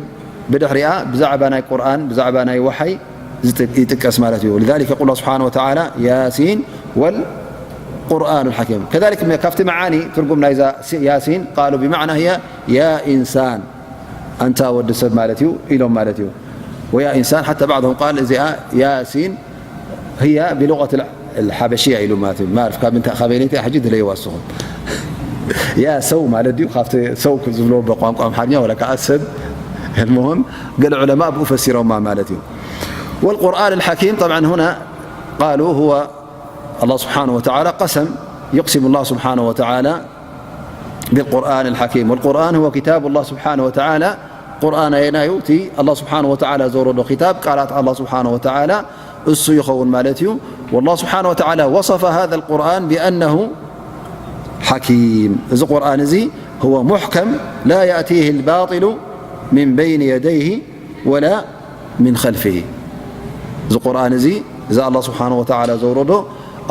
ብድሕሪኣ ብዛዕባ ናይ ቁርኣን፣ ብዛዕባ ናይ ወሓይ ዝጥ-፣ ይጥቀስ ማለት እዩ። لذلك يقول الله سبحانه وتعالى: ياسين والقرآن الحكيم. كذلك ካብቲ መዓኒ ትርጉም ናይዛ ሲ-፣ ያሲን قالوا بمعنى هي يا إنسان، ኣንታ ወዲ ሰብ ማለት እዩ ኢሎም ማለት እዩ። ويا إنسان، حتى بعضهم قال እዚኣ ያሲን هي بلغة الحبشية ኢሉ ማለት እዩ። ማዕርፍ ካብ ምንታይ፣ ካበይ ነቲ ሕጂ ድለይዋ እስኹም። ያ ሰው ማለት ድዩ? ካብቲ ሰው ዝብሎ ብቋንቋ ኣምሓርኛ ወላ ከዓ ሰብ። المهم ገለ ዑለማ ብኡ ፈሲሮማ ማለት እዩ። والقرآن الحكيم طبعا هنا قالوا هو الله سبحانه وتعالى قسم، يقسم الله سبحانه وتعالى بالقرآن الحكيم. والقرآن هو كتاب الله سبحانه وتعالى. ቁርኣን ኣየናዩ? እቲ ኣላህ ስብሓነሁ ወተዓላ ዘውረዶ ኪታብ፣ ቃላት ኣላህ ስብሓነሁ ወተዓላ እሱ ይኸውን ማለት እዩ። والله سبحانه وتعالى وصف هذا القرآن بأنه حكيم. እዚ ቁርኣን እዚ هو محكم لا يأتيه الباطل من بين يديه ولا من خلفه. እዚ ቁርኣን እዚ፣ እዚ ኣላህ ስብሓነ ወተዓላ ዘውረዶ፣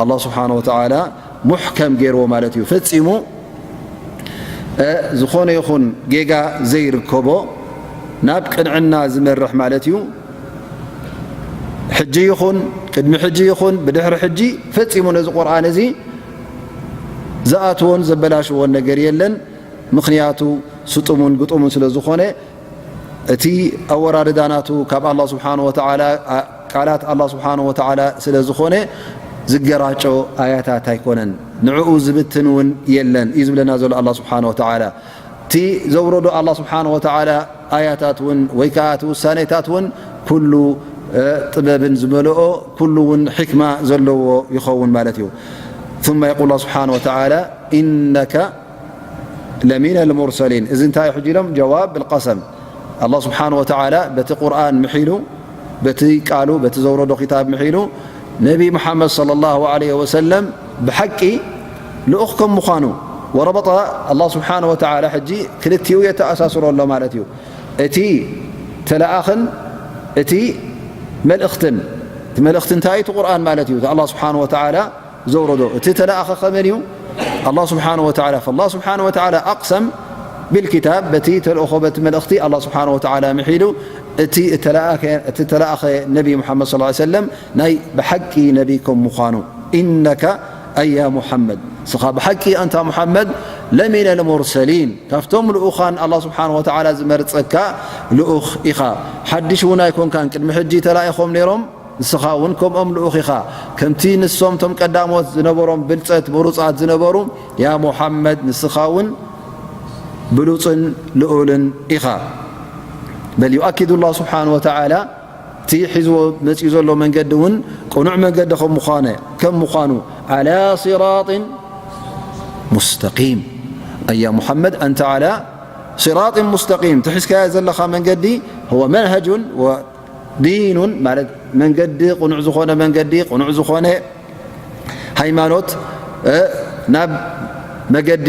ኣላህ ስብሓነ ወተዓላ ሙሕከም ገይርዎ ማለት እዩ። ፈጺሙ፣ እ፣ ዝኾነ ይኹን ጌጋ ዘይርከቦ፣ ናብ ቅንዕና ዝመርሕ ማለት እዩ። ሕጂ ይኹን፣ ቅድሚ ሕጂ ይኹን፣ ብድሕሪ ሕጂ ፈጺሙ ነዚ ቁርኣን እዚ ዝኣትዎን ዘበላሽዎን ነገር የለን። ምኽንያቱ ስጡሙን ግጡሙን ስለ ዝኾነ፣ እቲ ኣወራርዳ ናቱ ካብ ኣላህ ስብሓነ ወተዓላ፣ ኣ-፣ ቃላት ኣላህ ስብሓነ ወተዓላ ስለ ዝኾነ፣ ዝገራጮ ኣያታት ኣይኮነን። ንዕኡ ዝብትን እውን የለን እዩ ዝብለና ዘሎ ኣላህ ስብሓነ ወተዓላ። እቲ ዘውረዶ ኣላህ ስብሓነ ወተዓላ ኣያታት እውን ወይ ከዓ እቲ ውሳኔታት እውን ኩሉ፣ እ፣ ጥበብን ዝመልኦ፣ ኩሉ እውን ሕክማ ዘለዎ ይኸውን ማለት እዩ። ثم يقول الله سبحانه وتعالى: إنك لمن المرسلين. እዚ እንታይ እዩ ሕጂ ኢሎም? ጀዋብ ብልቀሰም። ኣላህ ስብሓነ ወተዓላ በቲ ቁርኣን ምሒሉ፣ በቲ ቃሉ፣ በቲ ዘውረዶ ክታብ ምሒሉ፣ ነቢ ሙሓመድ ሰለላሁ ዐለይሂ ወሰለም ብሓቂ ልኡኽ ከም ምዃኑ፣ ወረበጠ ኣላህ ስብሓነ ወተዓላ ሕጂ ክልቲኡ የተኣሳስሮ ኣሎ ማለት እዩ። እቲ ተለኣኽን እቲ መልእኽትን። እቲ መልእኽቲ እንታይ እዩ? እቲ ቁርኣን ማለት እዩ። እቲ ኣላህ ስብሓነ ወተዓላ ዘውረዶ። እቲ ተለኣኸ ከመን እዩ? ኣላህ ስብሓነ ወተዓላ። ፈላህ ስብሓነ ወተዓላ ኣቅሰም ቢልኪታብ፣ በቲ ተልእኾ፣ በቲ መልእኽቲ ኣላህ ስብሓነ ወተዓላ ምሒሉ፣ እቲ እተለኣኸ፣ እቲ ተለኣኸ ነቢ ሙሓመድ ሰለላሁ ዐለይሂ ወሰለም ናይ ብሓቂ ነቢ ከም ምዃኑ፣ ኢነከ ኣያ ሙሓመድ፣ ንስኻ ብሓቂ ኣንታ ሙሓመድ ለሚነል ሙርሰሊን፣ ካብቶም ልኡኻን ኣላህ ስብሓነ ወተዓላ ዝመርጸካ ልኡኽ ኢኻ። ሓድሽ እውን ኣይኮንካን፣ ቅድሚ ሕጂ ተላኢኾም ነይሮም፣ ንስኻ እውን ከምኦም ልኡኽ ኢኻ። ከምቲ ንሶም እቶም ቀዳሞት ዝነበሮም ብልጸት፣ ምሩጻት ዝነበሩ፣ ያ ሙሓመድ፣ ንስኻ እውን ብሉጽን ልኡልን ኢኻ። በል ዩኣኪዱ ላህ ስብሓነ ወተዓላ፣ እቲ ሒዝዎ መጺኡ ዘሎ መንገዲ እውን ቅኑዕ መንገዲ ከም ምዃነ፣ ከም ምዃኑ፣ ዓላ ሲራጢን ሙስተቂም። ኣያ ሙሓመድ፣ ኣንተ ዓላ ሲራጢን ሙስተቂም፣ እቲ ሒዝካዮ ዘለኻ መንገዲ፣ ሁወ መንሀጁን ወዲኑን፣ ማለት መንገዲ፣ ቅኑዕ ዝኾነ መንገዲ፣ ቅኑዕ ዝኾነ ሃይማኖት፣ እ፣ ናብ መገዲ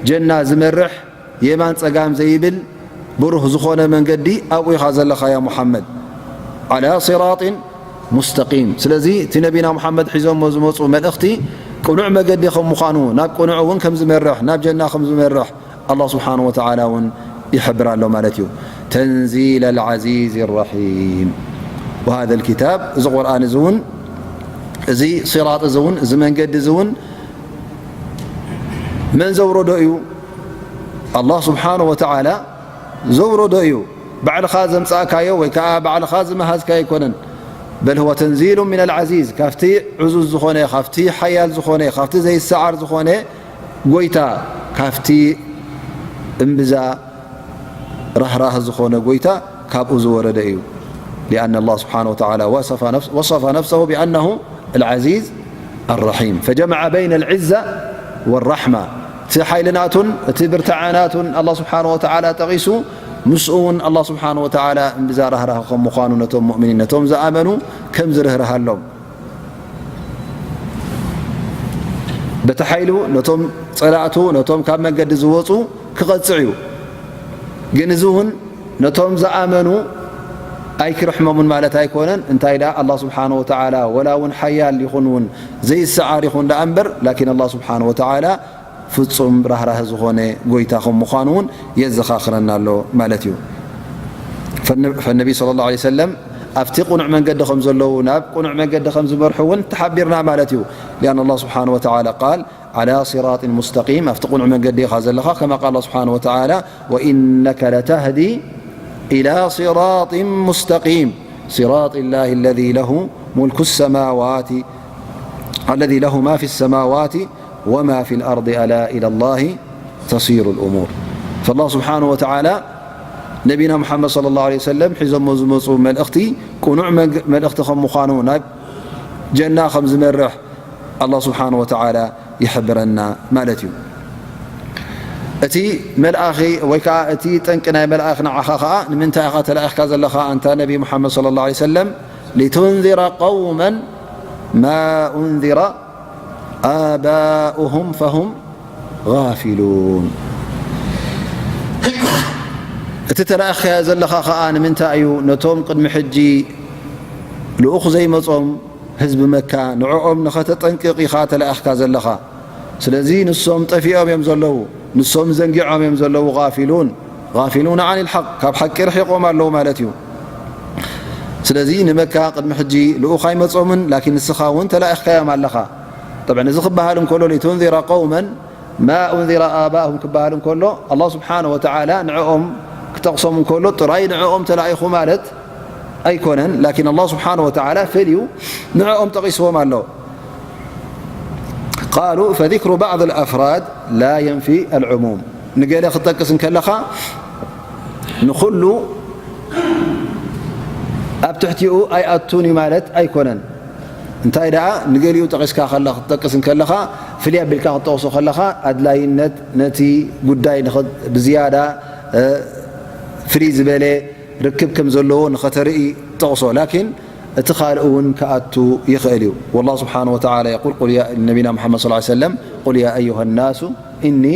ጀና ዝመርሕ፣ የማን ጸጋም ዘይብል ብሩህ ዝኾነ መንገዲ ኣብኡ ኢኻ ዘለኻ ያ ሙሓመድ። ዓላ ሲራጢን ሙስተቂም። ስለዚ እቲ ነቢና ሙሓመድ ሒዞሞ ዝመጹ መልእኽቲ ቅኑዕ መገዲ ከም ምዃኑ፣ ናብ ቅኑዕ እውን ከም ዝመርሕ፣ ናብ ጀና ከም ዝመርሕ ኣላህ ስብሓነ ወተዓላ እውን ይሕብር ኣሎ ማለት እዩ። ተንዚል ኣልዓዚዝ ራሒም። ወሃዘ ልኪታብ፣ እዚ ቁርኣን እዚ እውን፣ እዚ ሲራጥ እዚ እውን፣ እዚ መንገዲ እዚ እውን መን ዘውረዶ እዩ? ኣላህ ስብሓነ ወተዓላ ዘውረዶ እዩ። ባዕልኻ ዘምጻእካዮ ወይ ከዓ ባዕልኻ ዝመሃዝካዮ ኣይኮነን። በል ሁወ ተንዚሉ ሚነል ዓዚዝ፣ ካብቲ ዕዙዝ ዝኾነ፣ ካብቲ ሓያል ዝኾነ፣ ካብቲ ዘይሰዓር ዝኾነ ጎይታ፣ ካብቲ እምብዛ ራህራህ ዝኾነ ጎይታ ካብኡ ዝወረደ እዩ። ሊኣነ ኣላህ ስብሓነ ወተዓላ ወሰፈ ነፍስ-፣ ወሰፈ ነፍሰሁ ቢኣነሁ ኣልዓዚዝ ኣራሒም። ፈጀመዐ በይነ ኣልዕዘ ወራሕማ። እቲ ሓይሊ ናቱን እቲ ብርታዐ ናቱን ኣላህ ስብሓነ ወተዓላ ጠቒሱ፣ ምስኡ እውን ኣላህ ስብሓነ ወተዓላ እምብዛ ራህራህ ከም ምዃኑ ነቶም ሙእሚኒን፣ ነቶም ዝኣመኑ ከም ዝርህርሃሎም። በቲ ሓይሉ ነቶም ጸላእቱ፣ ነቶም ካብ መንገዲ ዝወጹ ክቐጽዕ እዩ። ግን እዚ እውን ነቶም ዝኣመኑ ኣይክርሕመሙን ማለት ኣይኮነን። እንታይ ደኣ፣ ኣላህ ስብሓነ ወተዓላ ወላ እውን ሓያል ይኹን እውን ዘይሰዓር ይኹን ደኣ እምበር፣ ላኪን ኣላህ ስብሓነ ወተዓላ ፍጹም ራህራህ ዝኾነ ጎይታ ከም ምዃኑ እውን የዘኻኽረና ኣሎ ማለት እዩ። ፈነ-፣ ፈነቢ ሰለላሁ ዐለይሂ ወሰለም ኣብቲ ቅኑዕ መንገዲ ከም ዘለዉ፣ ናብ ቅኑዕ መንገዲ ከም ዝመርሑ እውን ተሓቢርና ማለት እዩ። ሊኣን ኣላህ ስብሓነ ወተዓላ ቃል፣ ዓላ ሲራጢን ሙስተቂም፣ ኣብቲ ቅኑዕ መንገዲ ኢኻ ዘለኻ፣ ከማ ቃል ኣላህ ስብሓነ ወተዓላ፣ ወኢነከ ለተህዲ ኢላ ሲራጢን ሙስተቂም፣ ሲራጢ ላሂ ለዚ ለሁ ሙልኩ ሰማዋቲ፣ ለዚ ለሁ ማ ፊ ሰማዋቲ ወማ ፊል ኣርዲ ኣላ ኢለላሂ ተሲሩል ኡሙር። ፈላህ ስብሓነሁ ወተዓላ ነቢና ሙሓመድ ሰለላሁ ዐለይሂ ወሰለም ሒዞሞ ዝመፁ መልእኽቲ ቅኑዕ መግ-፣ መልእኽቲ ከም ምዃኑ፣ ናብ ጀና ከም ዝመርሕ ኣላህ ስብሓነሁ ወተዓላ ይሕብረና ማለት እዩ። እቲ መልኣኺ ወይ ከዓ እቲ ጠንቂ ናይ መልኣኽ ንዓኻ ኸዓ ንምንታይ ኢኻ ተላኢኽካ ዘለኻ ኣንታ ነቢ ሙሓመድ ሰለላሁ ዐለይሂ ወሰለም? ሊቱንዚረ ቀውመን ማ ኡንዚረ ኣባኡሁም ፈሁም ጋፊሉን። እቲ ተላኢኽካዮ ዘለኻ ኸዓ ንምንታይ እዩ? ነቶም ቅድሚ ሕጂ ልኡኽ ዘይመጾም ህዝቢ መካ ንዕኦም ንኸተጠንቅቕ ኢኻ ተላኢኽካ ዘለኻ። ስለዚ ንሶም ጠፊኦም እዮም ዘለዉ፣ ንሶም ዘንጊዖም እዮም ዘለዉ። ጋፊሉን፣ ጋፊሉን ዓኒል ሓቅ፣ ካብ ሓቂ ርሒቖም ኣለዉ ማለት እዩ። ስለዚ ንመካ ቅድሚ ሕጂ ልኡኽ ኣይመጾምን፣ ላኪን ንስኻ እውን ተላኢኽካዮም ኣለኻ። ጠብዐን እዚ ክበሃል እንከሎ ሊቱንዚረ ቀውመን ማ ኡንዚረ ኣባእሁም ክበሃል እንከሎ ኣላህ ስብሓነ ወተዓላ ንዕኦም ክጠቕሶም እንከሎ ጥራይ ንዕኦም ተላኢኹ ማለት ኣይኮነን። ላኪን ኣላህ ስብሓነ ወተዓላ ፈልዩ ንዕኦም ጠቒስዎም ኣሎ። ቃሉ ፈዚክሩ ባዕድ ኣልኣፍራድ ላ የንፊ ኣልዕሙም። ንገለ ክትጠቅስ እንከለኻ ንኹሉ ኣብ ትሕቲኡ ኣይኣቱን እዩ ማለት ኣይኮነን። እንታይ ደኣ ንገሊኡ ጠቒስካ ከላ ክትጠቅስ እንከለኻ ፍልይ ኣቢልካ ክትጠቕሶ ከለኻ ኣድላይነት ነቲ ጉዳይ ንኸ- ብዝያዳ እ፣ ፍልይ ዝበለ ርክብ ከም ዘለዎ ንኸተርኢ ጠቕሶ። ላኪን እቲ ካልእ እውን ክኣቱ ይኽእል እዩ። والله سبحانه وتعالى يقول قل يا ነቢና محمد صلى الله عليه وسلم قل يا أيها الناس إني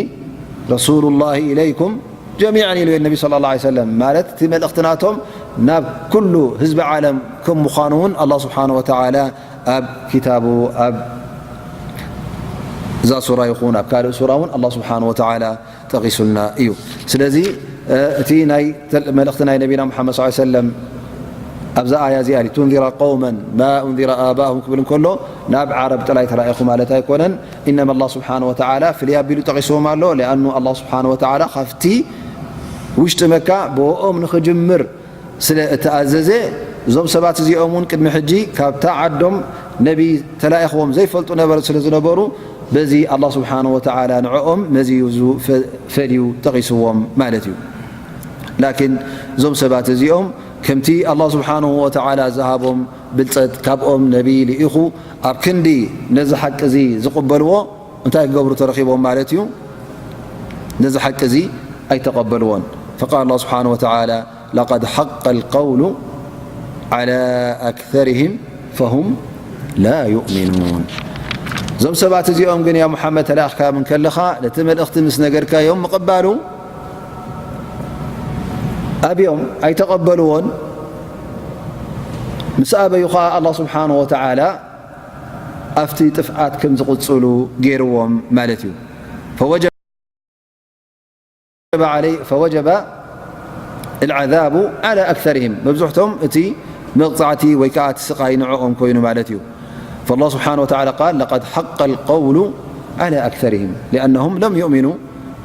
رسول الله إليكم جميعا ኢሉ ነቢ صلى الله عليه وسلم ማለት እቲ መልእኽቲ ናቶም ናብ ኩሉ ህዝቢ ዓለም ከም ምዃኑ እውን ኣላህ ስብሓነ ወተዓላ ኣብ ኪታቡ ኣብ እዛ ሱራ ይኹን ኣብ ካልእ ሱራ እውን ኣላህ ስብሓነ ወተዓላ ጠቒሱልና እዩ። ስለዚ እቲ ናይ መልእኽቲ ናይ ነቢና ሙሓመድ ሰለላሁ ዐለይሂ ወሰለም ኣብዛ ኣያ እዚኣ ሊቱንዚረ ቀውመን ማ ኡንዚረ ኣባእሁም ክብል እንከሎ ናብ ዓረብ ጥራይ ተላኢኹ ማለት ኣይኮነን። ኢነማ ኣላህ ስብሓነ ወተዓላ ፍልይ ኣቢሉ ጠቒስዎም ኣሎ። ሊኣኑ ኣላህ ስብሓነ ወተዓላ ካብቲ ውሽጢ መካ ብኦም ንኽጅምር ስለ እተኣዘዘ፣ እዞም ሰባት እዚኦም እውን ቅድሚ ሕጂ ካብታ ዓዶም ነቢ ተላኢኽዎም ዘይፈልጡ ነበሩ ስለ ዝነበሩ፣ በዚ ኣላህ ስብሓነሁ ወተዓላ ንዕኦም መዚዙ ፈ-፣ ፈልዩ ጠቒስዎም ማለት እዩ። ላኪን እዞም ሰባት እዚኦም ከምቲ ኣላህ ስብሓነሁ ወተዓላ ዝሃቦም ብልጸት፣ ካብኦም ነቢ ልኢኹ፣ ኣብ ክንዲ ነዚ ሓቂ እዚ ዝቕበልዎ፣ እንታይ ክገብሩ ተረኺቦም ማለት እዩ? ነዚ ሓቂ እዚ ኣይተቐበልዎን። فقال الله سبحانه وتعالى لقد حق القول على أكثرهم فهم لا يؤمنون። እዞም ሰባት እዚኦም ግን ያ ሙሓመድ ተላእኽካዮም እንከለኻ ነቲ መልእኽቲ ምስ ነገርካዮም ምቕባሉ ኣብዮም ኣይተቐበልዎን። ምስ ኣበዩ ኸዓ ኣላህ ስብሓነሁ ወተዓላ ኣብቲ ጥፍኣት ከም ዝቕጽሉ ገይርዎም ማለት እዩ። فوجب علي-، فوجب العذاب على أكثرهم። መብዝሕቶም እቲ መቕጻዕቲ ወይ ከዓ እቲ ስቓይ ንዕኦም ኮይኑ ማለት እዩ። فالله سبحانه وتعالى قال لقد حق القول على أكثرهم لأنهم لم يؤمنوا።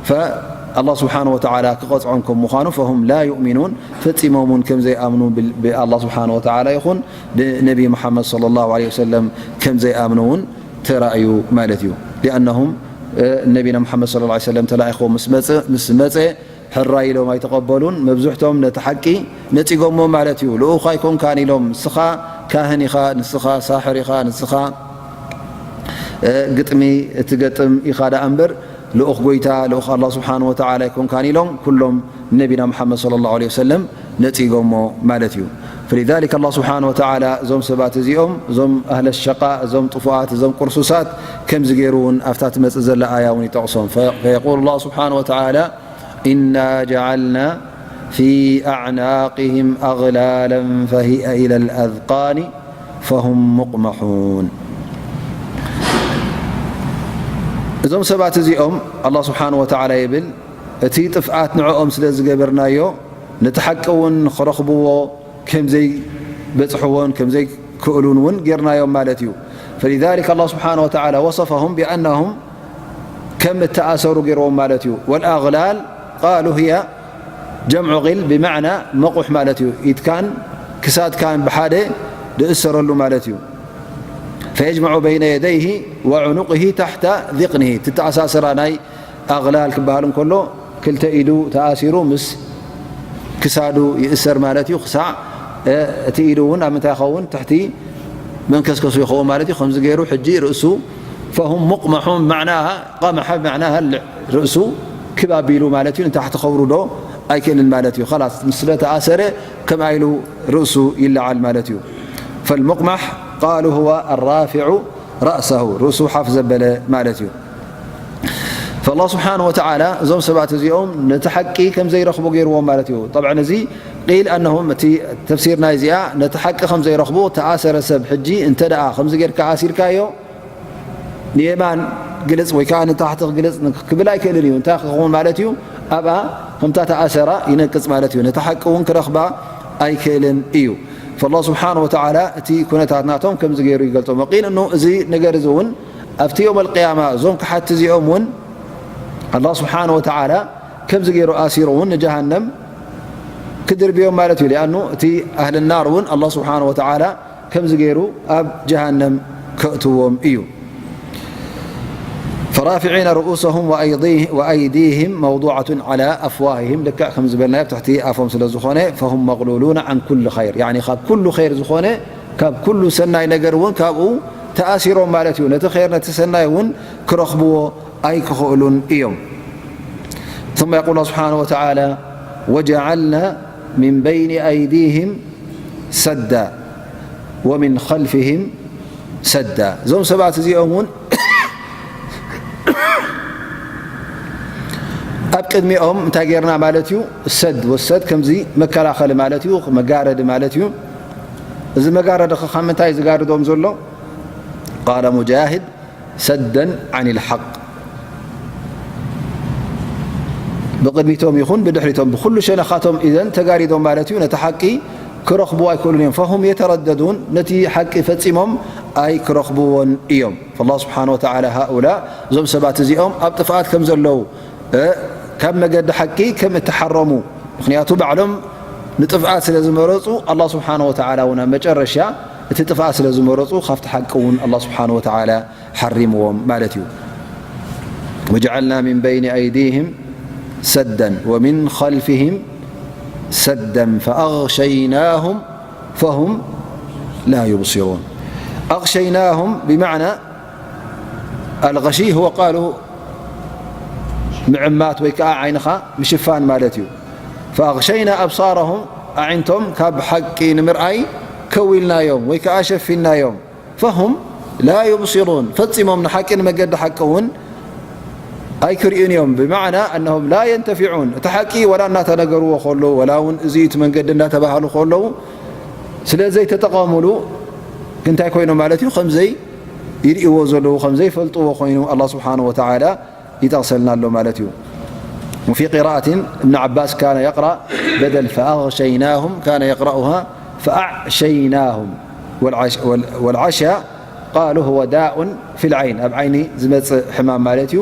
فالله سبحانه وتعالى ክቐጽዖም ከም ምዃኑ فهم لا يؤمنون፣ ፈጺሞም እውን ከም ዘይኣምኑ ብል-፣ ብኣላህ ስብሓነሁ ወተዓላ ይኹን ብነቢ ሙሓመድ ሰለላሁ ዐለይሂ ወሰለም ከም ዘይኣምኑ እውን ተራእዩ ማለት እዩ። ሊኣነሁም፣ እ፣ ነቢና ሙሓመድ ሰለላሁ ዐለይሂ ወሰለም ተላኢኽዎም ምስ መጸ፣ ምስ መጸ ሕራይ ኢሎም ኣይተቐበሉን። መብዝሕቶም ነቲ ሓቂ ነጺጎሞ ማለት እዩ። ልኡኽ ኣይኮንካን ኢሎም፣ ንስኻ ካህን ኢኻ፣ ንስኻ ሳሕር ኢኻ፣ ንስኻ፣ እ፣ ግጥሚ እትገጥም ኢኻ ደኣ እምበር ልኡኽ ጎይታ፣ ልኡኽ ኣላህ ስብሓነሁ ወተዓላ ኣይኮንካን ኢሎም ኩሎም ነቢና ሙሓመድ ሰለላሁ ዐለይሂ ወሰለም ነጺጎሞ ማለት እዩ። فلذلك ኣላህ ስብሓነሁ ወተዓላ እዞም ሰባት እዚኦም፣ እዞም ኣህለ ሸቃእ፣ እዞም ጥፉኣት፣ እዞም ቁርሱሳት፣ ከምዚ ገይሩ እውን ኣብታ ትመጽእ ዘላ ኣያ እውን ይጠቕሶም። ፈ-፣ فيقول الله سبحانه وتعالى إنا جعلنا في أعناقهم أغلالا فهي إلى الأذقان فهم مقمحون። እዞም ሰባት እዚኦም ኣላህ ስብሓነሁ ወተዓላ ይብል፣ እቲ ጥፍኣት ንዕኦም ስለ ዝገበርናዮ፣ ነቲ ሓቂ እውን ንኽረኽብዎ ከም ዘይበጽሕዎን ከም ዘይክእሉን እውን ጌርናዮም ማለት እዩ። فلذلك ኣላህ ስብሓነሁ ወተዓላ وصفهم بأنهم ከም እተኣሰሩ ገይርዎም ማለት እዩ። والأغلال قالوا هي جمع غل بمعنى مقح ማለት እዩ። ኢድካን ክሳድካን ብሓደ ዝእሰረሉ ማለት እዩ። فيجمع بين يديه وعنقه تحت ذقنه። እተኣሳሰራ ናይ ኣግላል ክበሃል እንከሎ ክልተ ኢዱ ተኣሲሩ ምስ ክሳዱ ይእሰር ማለት እዩ። ክሳዕ፣ እ፣ እቲ ኢዱ እውን ኣብ ምንታይ ይኸውን? ትሕቲ መንከስከሱ ይኸውን ማለት እዩ። ከምዚ ገይሩ ሕጂ ርእሱ فهم مقمحون معناها قمح معناها ርእሱ ክብ ኣቢሉ ማለት እዩ። ንታሕቲ ከውርዶ ኣይክእልን ማለት እዩ። خلاص ስለ ተኣሰረ ከምኣ ኢሉ ርእሱ ይለዓል ማለት እዩ። فالمقمح قالوا هو الرافع رأسه ርእሱ ሓፍ ዘበለ ማለት እዩ። فالله سبحانه وتعالى እዞም ሰባት እዚኦም ነቲ ሓቂ ከም ዘይረኽቡ ገይርዎም ማለት እዩ። طبعا እዚ ቂል ኣነሁም፣ እቲ ተፍሲር ናይዚኣ፣ ነቲ ሓቂ ከም ዘይረኽቡ ተኣሰረ ሰብ ሕጂ እንተ ደኣ ከምዚ ጌርካ ኣሲርካዮ፣ ንየማን ግልጽ ወይ ከኣ ንታሕቲ ክግልጽ ክብል ኣይክእልን እዩ። እንታይ ክኸውን ማለት እዩ? ኣብኣ ከምታ ተኣሰራ ይነቅጽ ማለት እዩ። ነቲ ሓቂ እውን ክረኽባ ኣይክእልን እዩ። ፈላህ ስብሓን ወተዓላ እቲ ኩነታት ናቶም ከምዚ ገይሩ ይገልጾም። ወቂል እኑ እዚ ነገር እዚ እውን ኣብቲ ዮም ኣልቅያማ እዞም ክሓቲ እዚኦም እውን ኣላህ ስብሓን ወተዓላ ከምዚ ገይሩ ኣሲሩ እውን ንጀሃነም ክድርብዮም ማለት እዩ። ሊኣኑ እቲ ኣህል ናር እውን ኣላህ ስብሓን ወተዓላ ከምዚ ገይሩ ኣብ ጀሃነም ከእትዎም እዩ። ፈራፊዒነ ርኡሰሁም ወኣይዲህም መውዱዓቱን ዓላ ኣፍዋሂህም፣ ልክዕ ከም ዝበልናዮ ኣብ ትሕቲ ኣፎም ስለ ዝኾነ፣ ፈሁም መቕሉሉነ ዓን ኩሉ ኸይር፣ ያኒ ካብ ኩሉ ኸይር ዝኾነ፣ ካብ ኩሉ ሰናይ ነገር እውን ካብኡ ተኣሲሮም ማለት እዩ። ነቲ ኸይር ነቲ ሰናይ እውን ክረኽብዎ ኣይክኽእሉን እዮም። ثم يقول الله سبحانه وتعالى وجعلنا من بين أيديهم سدا ومن خلفهم سدا። እዞም ሰባት እዚኦም እውን ኣብ ቅድሚኦም እንታይ ጌርና ማለት እዩ? ሰድ ወሰድ ከምዚ መከላኸሊ ማለት እዩ፣ መጋረዲ ማለት እዩ። እዚ መጋረዲ ኸ ካብ ምንታይ እዩ ዝጋርዶም ዘሎ? ቃለ ሙጃሂድ ሰደን ዓኒል ሓቅ፣ ብቕድሚቶም ይኹን ብድሕሪቶም ብኹሉ ሸነኻቶም ኢዘን ተጋሪዶም ማለት እዩ። ነቲ ሓቂ ክረኽብዎ ኣይክእሉን እዮም። ፈሁም የተረደዱን፣ ነቲ ሓቂ ፈጺሞም ኣይክረኽብዎን እዮም። ፈላህ ስብሓን ወተዓላ ሃኡላ፣ እዞም ሰባት እዚኦም ኣብ ጥፍኣት ከም ዘለዉ፣ እ፣ ካብ መገዲ ሓቂ ከም እተሓረሙ፣ ምኽንያቱ ባዕሎም ንጥፍኣት ስለ ዝመረጹ፣ ኣላህ ስብሓን ወተዓላ እውን ኣብ መጨረሻ እቲ ጥፍኣት ስለ ዝመረጹ ካብቲ ሓቂ እውን ኣላህ ስብሓን ወተዓላ ሓሪምዎም ማለት እዩ። وجعلنا من بين أيديهم سدا ومن خلفهم سدا فأغشيناهم فهم لا يبصرون. أغشيناهم بمعنى الغشي هو قالوا ምዕማት ወይ ከዓ ዓይንኻ ምሽፋን ማለት እዩ። فأغشينا أبصارهم፣ ኣዒንቶም ካብ ሓቂ ንምርኣይ ከዊልናዮም ወይ ከዓ ሸፊናዮም። فهم لا يبصرون، ፈጺሞም ንሓቂ ንመገዲ ሓቂ እውን ኣይክርእዩን እዮም። ብማዕና ኣነሁም ላ የንተፊዑን፣ እቲ ሓቂ ወላ እናተነገርዎ ከለዉ፣ ወላ እውን እዚ እቲ መንገዲ እናተባሃሉ ከለዉ፣ ስለ ዘይተጠቐሙሉ እንታይ ኮይኖም ማለት እዩ? ከም ዘይ ይርእይዎ ዘለዉ፣ ከም ዘይፈልጥዎ ኮይኑ ኣላህ ስብሓን ወተዓላ ይጠቕሰልና ኣሎ ማለት እዩ። وفي قراءة ابن عباس كان يقرأ بدل فأغشيناهم كان يقرأها فأعشيناهم. والعش-، وال-، والعشا قالوا هو داء في العين، ኣብ ዓይኒ ዝመጽእ ሕማም ማለት እዩ።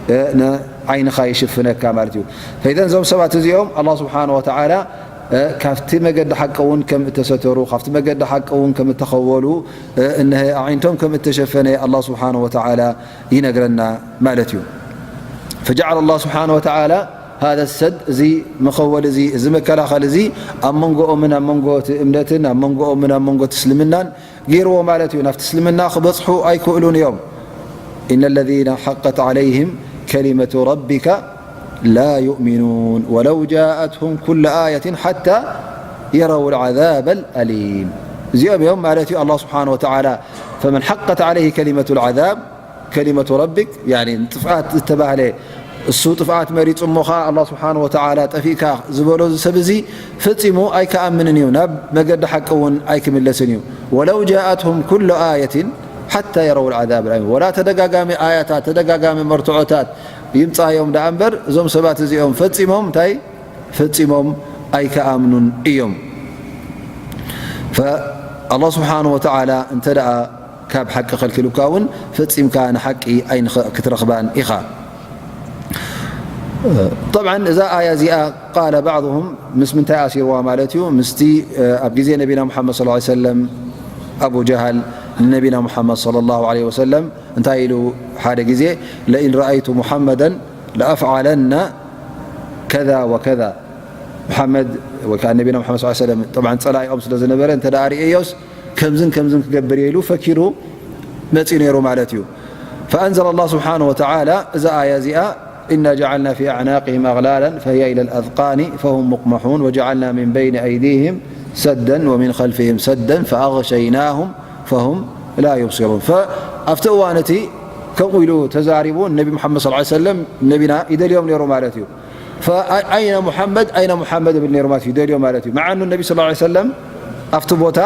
እ፣ ንዓይንኻ ይሽፍነካ ማለት እዩ። فإذا እዞም ሰባት እዚኦም ኣላህ ስብሓን ወተዓላ፣ እ፣ ካብቲ መገዲ ሓቂ እውን ከም እተሰተሩ፣ ካብቲ መገዲ ሓቂ እውን ከም እተኸወሉ፣ እ፣ እነሀ ኣዒንቶም ከም እተሸፈነ ኣላህ ስብሓን ወተዓላ ይነግረና ማለት እዩ። فجعل الله سبحانه وتعالى هذا السد، እዚ መኸወል እዚ፣ እዚ መከላኸል እዚ ኣብ መንጎኦምን ኣብ መንጎ እቲ እምነትን ኣብ መንጎኦምን ኣብ መንጎ እቲ እስልምናን ገይርዎ ማለት እዩ። ናብቲ እስልምና ክበጽሑ ኣይክእሉን እዮም። إن الذين حقت عليهم كلمة ربك لا يؤمنون ولو جاءتهم كل آية حتى يروا العذاب الأليم። እዚኦም እዮም ማለት እዩ ኣላህ ስብሓን ወተዓላ فمن حقت عليه كلمة العذاب كلمة ربك، ያኒ ንጥፍኣት ዝተባህለ እሱ ጥፍኣት መሪጹ እሞ ኸኣ ኣላህ ስብሓን ወተዓላ ጠፊእካ ዝበሎ እዚ ሰብ እዚ ፈጺሙ ኣይከኣምንን እዩ፣ ናብ መገዲ ሓቂ እውን ኣይክምለስን እዩ። ولو جاءتهم كل آية حتى يروا العذاب الأليم። ወላ ተደጋጋሚ ኣያታት፣ ተደጋጋሚ መርትዖታት ይምጻዮም ደኣ እምበር፣ እዞም ሰባት እዚኦም ፈጺሞም እንታይ ፈጺሞም ኣይከኣምኑን እዮም። ፈ-፣ ኣላህ ስብሓን ወተዓላ እንተ ደኣ ካብ ሓቂ ከልኪሉካ እውን ፈጺምካ ንሓቂ ኣይንኸ-፣ ክትረኽባን ኢኻ። ጠብዓን እዛ ኣያ እዚኣ ቃለ ባዕضሁም ምስ ምንታይ ኣሲርዋ ማለት እዩ? ምስቲ ኣብ ግዜ ነቢና ሙሓመድ ሰለላሁ ዐለይሂ ወሰለም ኣቡ ጀሃል ንነቢና ሙሓመድ ሰለላሁ ዐለይሂ ወሰለም እንታይ ኢሉ ሓደ ግዜ ለኢን ረኣይቱ ሙሓመደን ለኣፍዓለና ከዛ ወከዛ፣ መሓመድ ወይ ከዓ ነቢና መሓመድ ሰለላሁ ዐለይሂ ወሰለም ጠብዓን ጸላኢኦም ስለ ዝነበረ እንተ ደኣ ርእየዮስ ከምዝን ከምዝን ክገብር እየ ኢሉ ፈኪሩ መጺኡ ነይሩ ማለት እዩ። ፈኣንዘለ ኣላህ ስብሓነሁ ወተዓላ እዛ ኣያ እዚኣ إنا جعلنا في أعناقهم أغلالا فهي إلى الأذقان فهم مقمحون وجعلنا من بين أيديهم سدا ومن خلفهم سدا فأغشيناهم فهم لا يبصرون። ኣብቲ እዋን እቲ ከምኡ ኢሉ ተዛሪቡ ነቢ መሓመድ ሰለላሁ ዐለይሂ ወሰለም ነቢና ይደልዮም ነይሩ ማለት እዩ። ኣይነ ሙሓመድ ኣይነ ሙሓመድ እብል ነይሩ ማለት እዩ። ደልዮ ማለት እዩ። መዓኑ ነቢ ስ ሰለም ኣብቲ ቦታ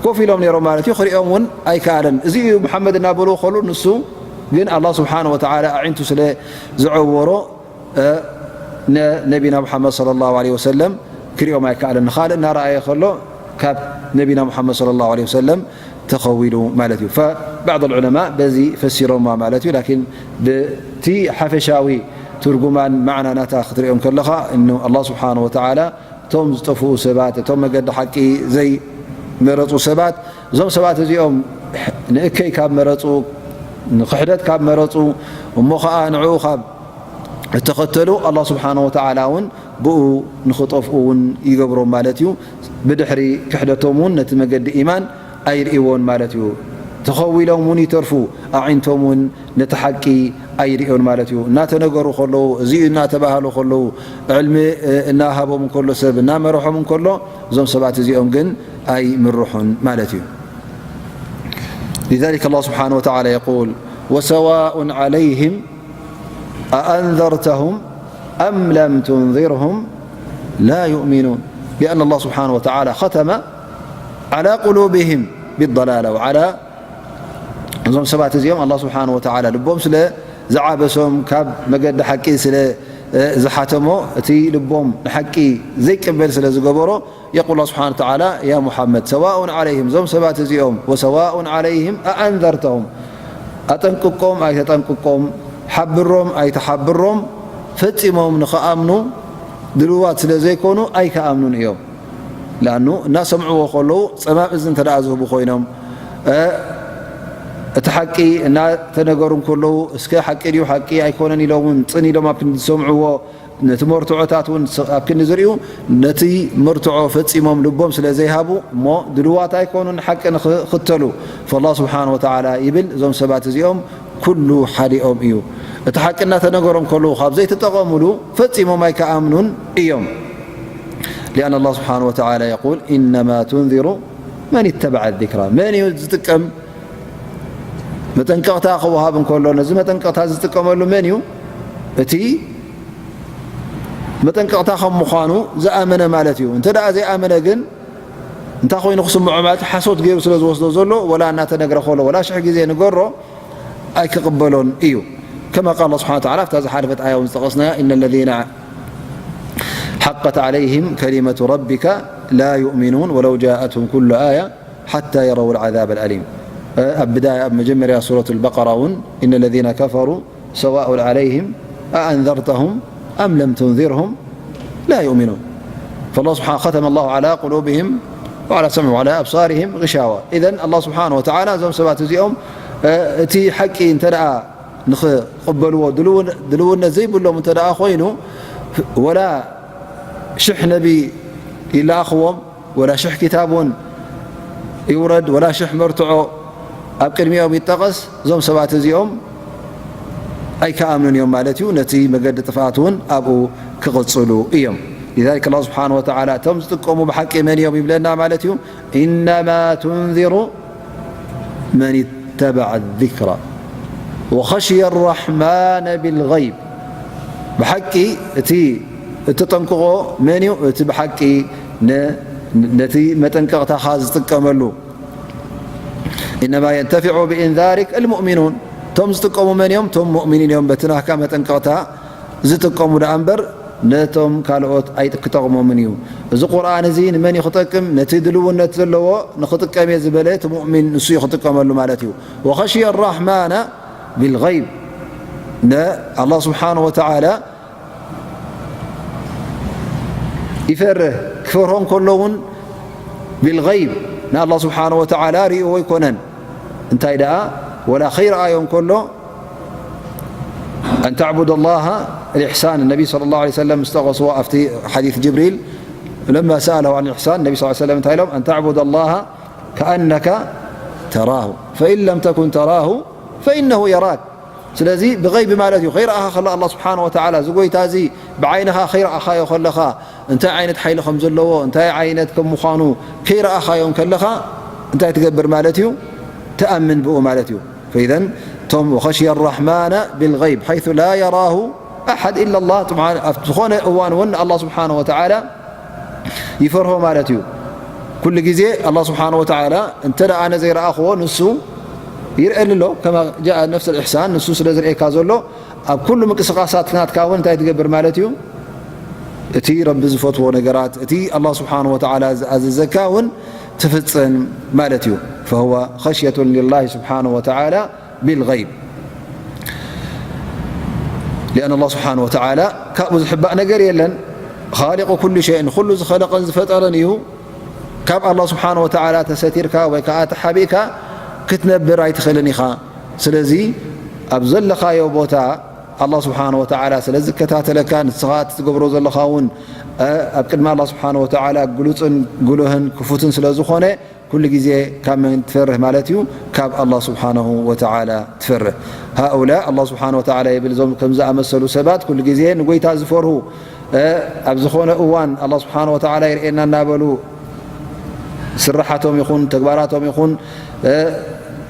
ኮፍ ኢሎም ነይሮም ማለት እዩ። ክሪኦም እውን ኣይከኣለን። እዚ እዩ ሙሓመድ እናበልዎ ከሉ፣ ንሱ ግን ኣላህ ስብሓን ወተዓላ ኣዒንቱ ስለ ዝዐወሮ ነቢና ሙሓመድ ሰለላሁ ዐለይሂ ወሰለም ክሪኦም ኣይከኣለን። ንኻልእ እናረኣየ ከሎ ካብ ነቢና ሙሓመድ ሰለላሁ ዐለይሂ ወሰለም ተኸዊሉ ማለት እዩ። ባዕድ ዑለማ በዚ ፈሲሮማ ማለት እዩ። ላኪን ብቲ ሓፈሻዊ ትርጉማን ማዕና ናታ ክትሪኦም ከለኻ፣ እኑ ኣላህ ስብሓን ወተዓላ እቶም ዝጠፍኡ ሰባት፣ እቶም መገዲ ሓቂ ዘይመረፁ ሰባት፣ እዞም ሰባት እዚኦም ንእከይ ካብ መረፁ፣ ንክሕደት ካብ መረፁ፣ እሞ ኸዓ ንዕኡ ካብ እተኸተሉ፣ ኣላህ ስብሓን ወተዓላ እውን ብኡ ንኽጠፍኡ እውን ይገብሮም ማለት እዩ። ብድሕሪ ክሕደቶም እውን ነቲ መገዲ ኢማን ኣይርእይዎን ማለት እዩ። ተኸዊሎም እውን ይተርፉ፣ ኣዒንቶም እውን ነቲ ሓቂ ኣይርእዮን ማለት እዩ። እናተነገሩ ከለዉ፣ እዚ እናተባሃሉ ከለዉ፣ ዕልሚ እናሃቦም እንከሎ፣ ሰብ እናመርሖም እንከሎ፣ እዞም ሰባት እዚኦም ግን ኣይምርሑን ማለት እዩ። لذلك الله سبحانه وتعالى يقول: وسواء عليهم أأنذرتهم أم لم تنذرهم لا يؤمنون، لأن الله سبحانه وتعالى ختم على قلوبهم بالضلالة وعلى እዞም ሰባት እዚኦም ኣላህ ስብሓን ወተዓላ ልቦም ስለ ዝዓበሶም፣ ካብ መገዲ ሓቂ ስለ ዝሓተሞ፣ እቲ ልቦም ንሓቂ ዘይቅበል ስለ ዝገበሮ፣ የቁል ኣላህ ስብሓን ወተዓላ፣ ያ ሙሓመድ፣ ሰዋኡን ዓለይህም፣ እዞም ሰባት እዚኦም፣ ወሰዋኡን ዓለይህም ኣኣንዘርተሁም፣ ኣጠንቅቆም ኣይተጠንቅቆም፣ ሓብሮም ኣይተሓብሮም፣ ፈጺሞም ንኽኣምኑ ድልዋት ስለ ዘይኮኑ ኣይከኣምኑን እዮም። ለኣኑ እናሰምዕዎ ከለዉ ጸማም እዝኒ እንተ ደኣ ዝህቡ ኮይኖም፣ እቲ ሓቂ እናተነገሩ እንከለዉ፣ እስከ ሓቂ ድዩ ሓቂ ኣይኮነን ኢሎም እውን ጽን ኢሎም ኣብ ክንዲ ዝሰምዕዎ፣ ነቲ መርትዖታት እውን ኣብ ክንዲ ዝርእዩ፣ ነቲ መርትዖ ፈጺሞም ልቦም ስለ ዘይሃቡ እሞ ድልዋት ኣይኮኑን ሓቂ ንኽኽተሉ። ፈላህ ስብሓን ወተዓላ ይብል፣ እዞም ሰባት እዚኦም ኩሉ ሓዲኦም እዩ። እቲ ሓቂ እናተነገሮም ከለዉ ካብ ዘይተጠቐሙሉ ፈጺሞም ኣይከኣምኑን እዮም። لأن الله سبحانه وتعالى يقول: إنما تنذر من اتبع الذكر. መን እዩ ዝጥቀም? መጠንቀቕታ ክወሃብ እንከሎ ነዚ መጠንቀቕታ ዝጥቀመሉ መን እዩ? እቲ መጠንቀቕታ ከም ምዃኑ ዝኣመነ ማለት እዩ። እንተ ደኣ ዘይኣመነ ግን እንታይ ኮይኑ ክስምዖ ማለት ሓሶት ገይሩ ስለ ዝወስዶ ዘሎ፣ ወላ እናተነግረ ከሎ፣ ወላ ሽሕ ግዜ ንገሮ ኣይክቕበሎን እዩ። كما قال الله سبحانه وتعالى ኣብታ ዝሓለፈት ኣያ እውን ዝጠቐስናያ: إن الذين حقت عليهم كلمة ربك لا يؤمنون ولو جاءتهم كل آية حتى يروا العذاب الأليم. ኣብ ብዳያ ኣብ መጀመርያ ሱረት البقرة እውን إن الذين كفروا سواء عليهم أأنذرتهم أم لم تنذرهم لا يؤمنون. فالله سبحانه ختم الله على قلوبهم وعلى سمعهم وعلى أبصارهم غشاوة. إذن الله سبحانه وتعالى እዞም ሰባት እዚኦም እቲ ሓቂ እንተ ደኣ ንኽቕበልዎ ድልውነት ዘይብሎም እንተ ደኣ ኮይኑ፣ ወላ ሽሕ ነቢ ይለኣኽዎም፣ ወላ ሽሕ ክታብ እውን ይውረድ፣ ወላ ሽሕ መርትዖ ኣብ ቅድሚኦም ይጠቐስ፣ እዞም ሰባት እዚኦም ኣይከኣምኑን እዮም ማለት እዩ። ነቲ መገዲ ጥፍኣት እውን ኣብኡ ክቕጽሉ እዮም። لذلك الله سبحانه وتعالى እቶም ዝጥቀሙ ብሓቂ መን እዮም ይብለና ማለት እዩ። إنما تنذر من اتبع الذكر وخشي الرحمن بالغيب. ብሓቂ እቲ እተጠንቅቖ መን እዩ? እቲ ብሓቂ ነቲ መጠንቀቕታኻ ዝጥቀመሉ። إنما ينتفع بإنذارك المؤمنون. እቶም ዝጥቀሙ መን እዮም? እቶም ሙእሚኒን እዮም። በቲ ናካ መጠንቀቕታ ዝጥቀሙ ደኣ እምበር ነቶም ካልኦት ኣይክጠቕሞምን እዩ። እዚ ቁርኣን እዚ ንመን እዩ ክጠቅም? ነቲ ድልውነት ዘለዎ ንኽጥቀም እየ ዝበለ እቲ ሙእሚን ንሱ እዩ ክጥቀመሉ ማለት እዩ። وخشي الرحمن بالغيب. ንኣላህ ስብሓነ ወተዓላ ይፈርህ። ክፈርሆ እንከሎ እውን ቢልገይብ ንኣላህ ስብሓነ ወተዓላ ርእይዎ ኣይኮነን። እንታይ ደኣ ወላ ከይረኣዮ እንከሎ أن تعبد الله الإحسان النبي صلى الله عليه وسلم استغصوا أفتي حديث جبريل لما سأله عن الإحسان النبي صلى الله عليه وسلم أن تعبد الله كأنك تراه فإن لم تكن تراه فإنه يراك. ስለዚ ብغይብ ማለት እዩ ከይረኣኻ ከሎ ኣላህ ስብሓነ ወተዓላ እዚ ጎይታ እዚ ብዓይንኻ ከይረኣኻዮ ከለኻ እንታይ ዓይነት ሓይሊ ከም ዘለዎ እንታይ ዓይነት ከም ምዃኑ ከይረኣኻዮ ከለኻ እንታይ ትገብር ማለት እዩ? ትኣምን ብኡ ማለት እዩ። فإذا እቶም وخشي الرحمن بالغيب حيث لا يراه ኣሓድ ኢላ ላህ። ኣብ ዝኾነ እዋን እውን ኣላህ ስብሓነ ወተዓላ ይፈርሆ ማለት እዩ። ኩሉ ግዜ ኣላህ ስብሓነ ወተዓላ እንተ ደኣ ኣነ ዘይረኣኽዎ ንሱ ይርእየኒ ኣሎ። ከማ ጃእ ነፍስ ልኢሕሳን፣ ንሱ ስለ ዝርእየካ ዘሎ ኣብ ኩሉ ምንቅስቓሳት ናትካ እውን እንታይ ትገብር ማለት እዩ? እቲ ረቢ ዝፈትዎ ነገራት፣ እቲ ኣላህ ስብሓነ ወተዓላ ዝኣዘዘካ እውን ትፍጽም ማለት እዩ። ፈሁወ ኸሽየቱን ሊላሂ ስብሓነ ወተዓላ ቢልገይብ። ሊኣን ኣላህ ስብሓነ ወተዓላ ካብኡ ዝሕባእ ነገር የለን። ኻሊቁ ኩሉ ሸይን፣ ንኹሉ ዝኸለቐን ዝፈጠረን እዩ። ካብ ኣላህ ስብሓነ ወተዓላ ተሰቲርካ ወይ ከዓ ተሓቢእካ ክትነብር ኣይትኽእልን ኢኻ። ስለዚ ኣብ ዘለኻዮ ቦታ ኣላህ ስብሓነ ወተዓላ ስለ ዝከታተለካ፣ ንስኻ እቲ ትገብሮ ዘለኻ እውን፣ እ፣ ኣብ ቅድሚ ኣላህ ስብሓነ ወተዓላ ግሉጽን ጉሉህን ክፉትን ስለ ዝኾነ፣ ኩሉ ግዜ ካብ መን ትፈርህ ማለት እዩ? ካብ ኣላህ ስብሓነሁ ወተዓላ ትፈርህ። ሃኡላ፣ ኣላህ ስብሓነ ወተዓላ ይብል፣ እዞም ከም ዝኣመሰሉ ሰባት ኩሉ ግዜ ንጎይታ ዝፈርሁ፣ እ፣ ኣብ ዝኾነ እዋን ኣላህ ስብሓነ ወተዓላ ይርእየና እናበሉ ስራሓቶም ይኹን ተግባራቶም ይኹን፣ እ፣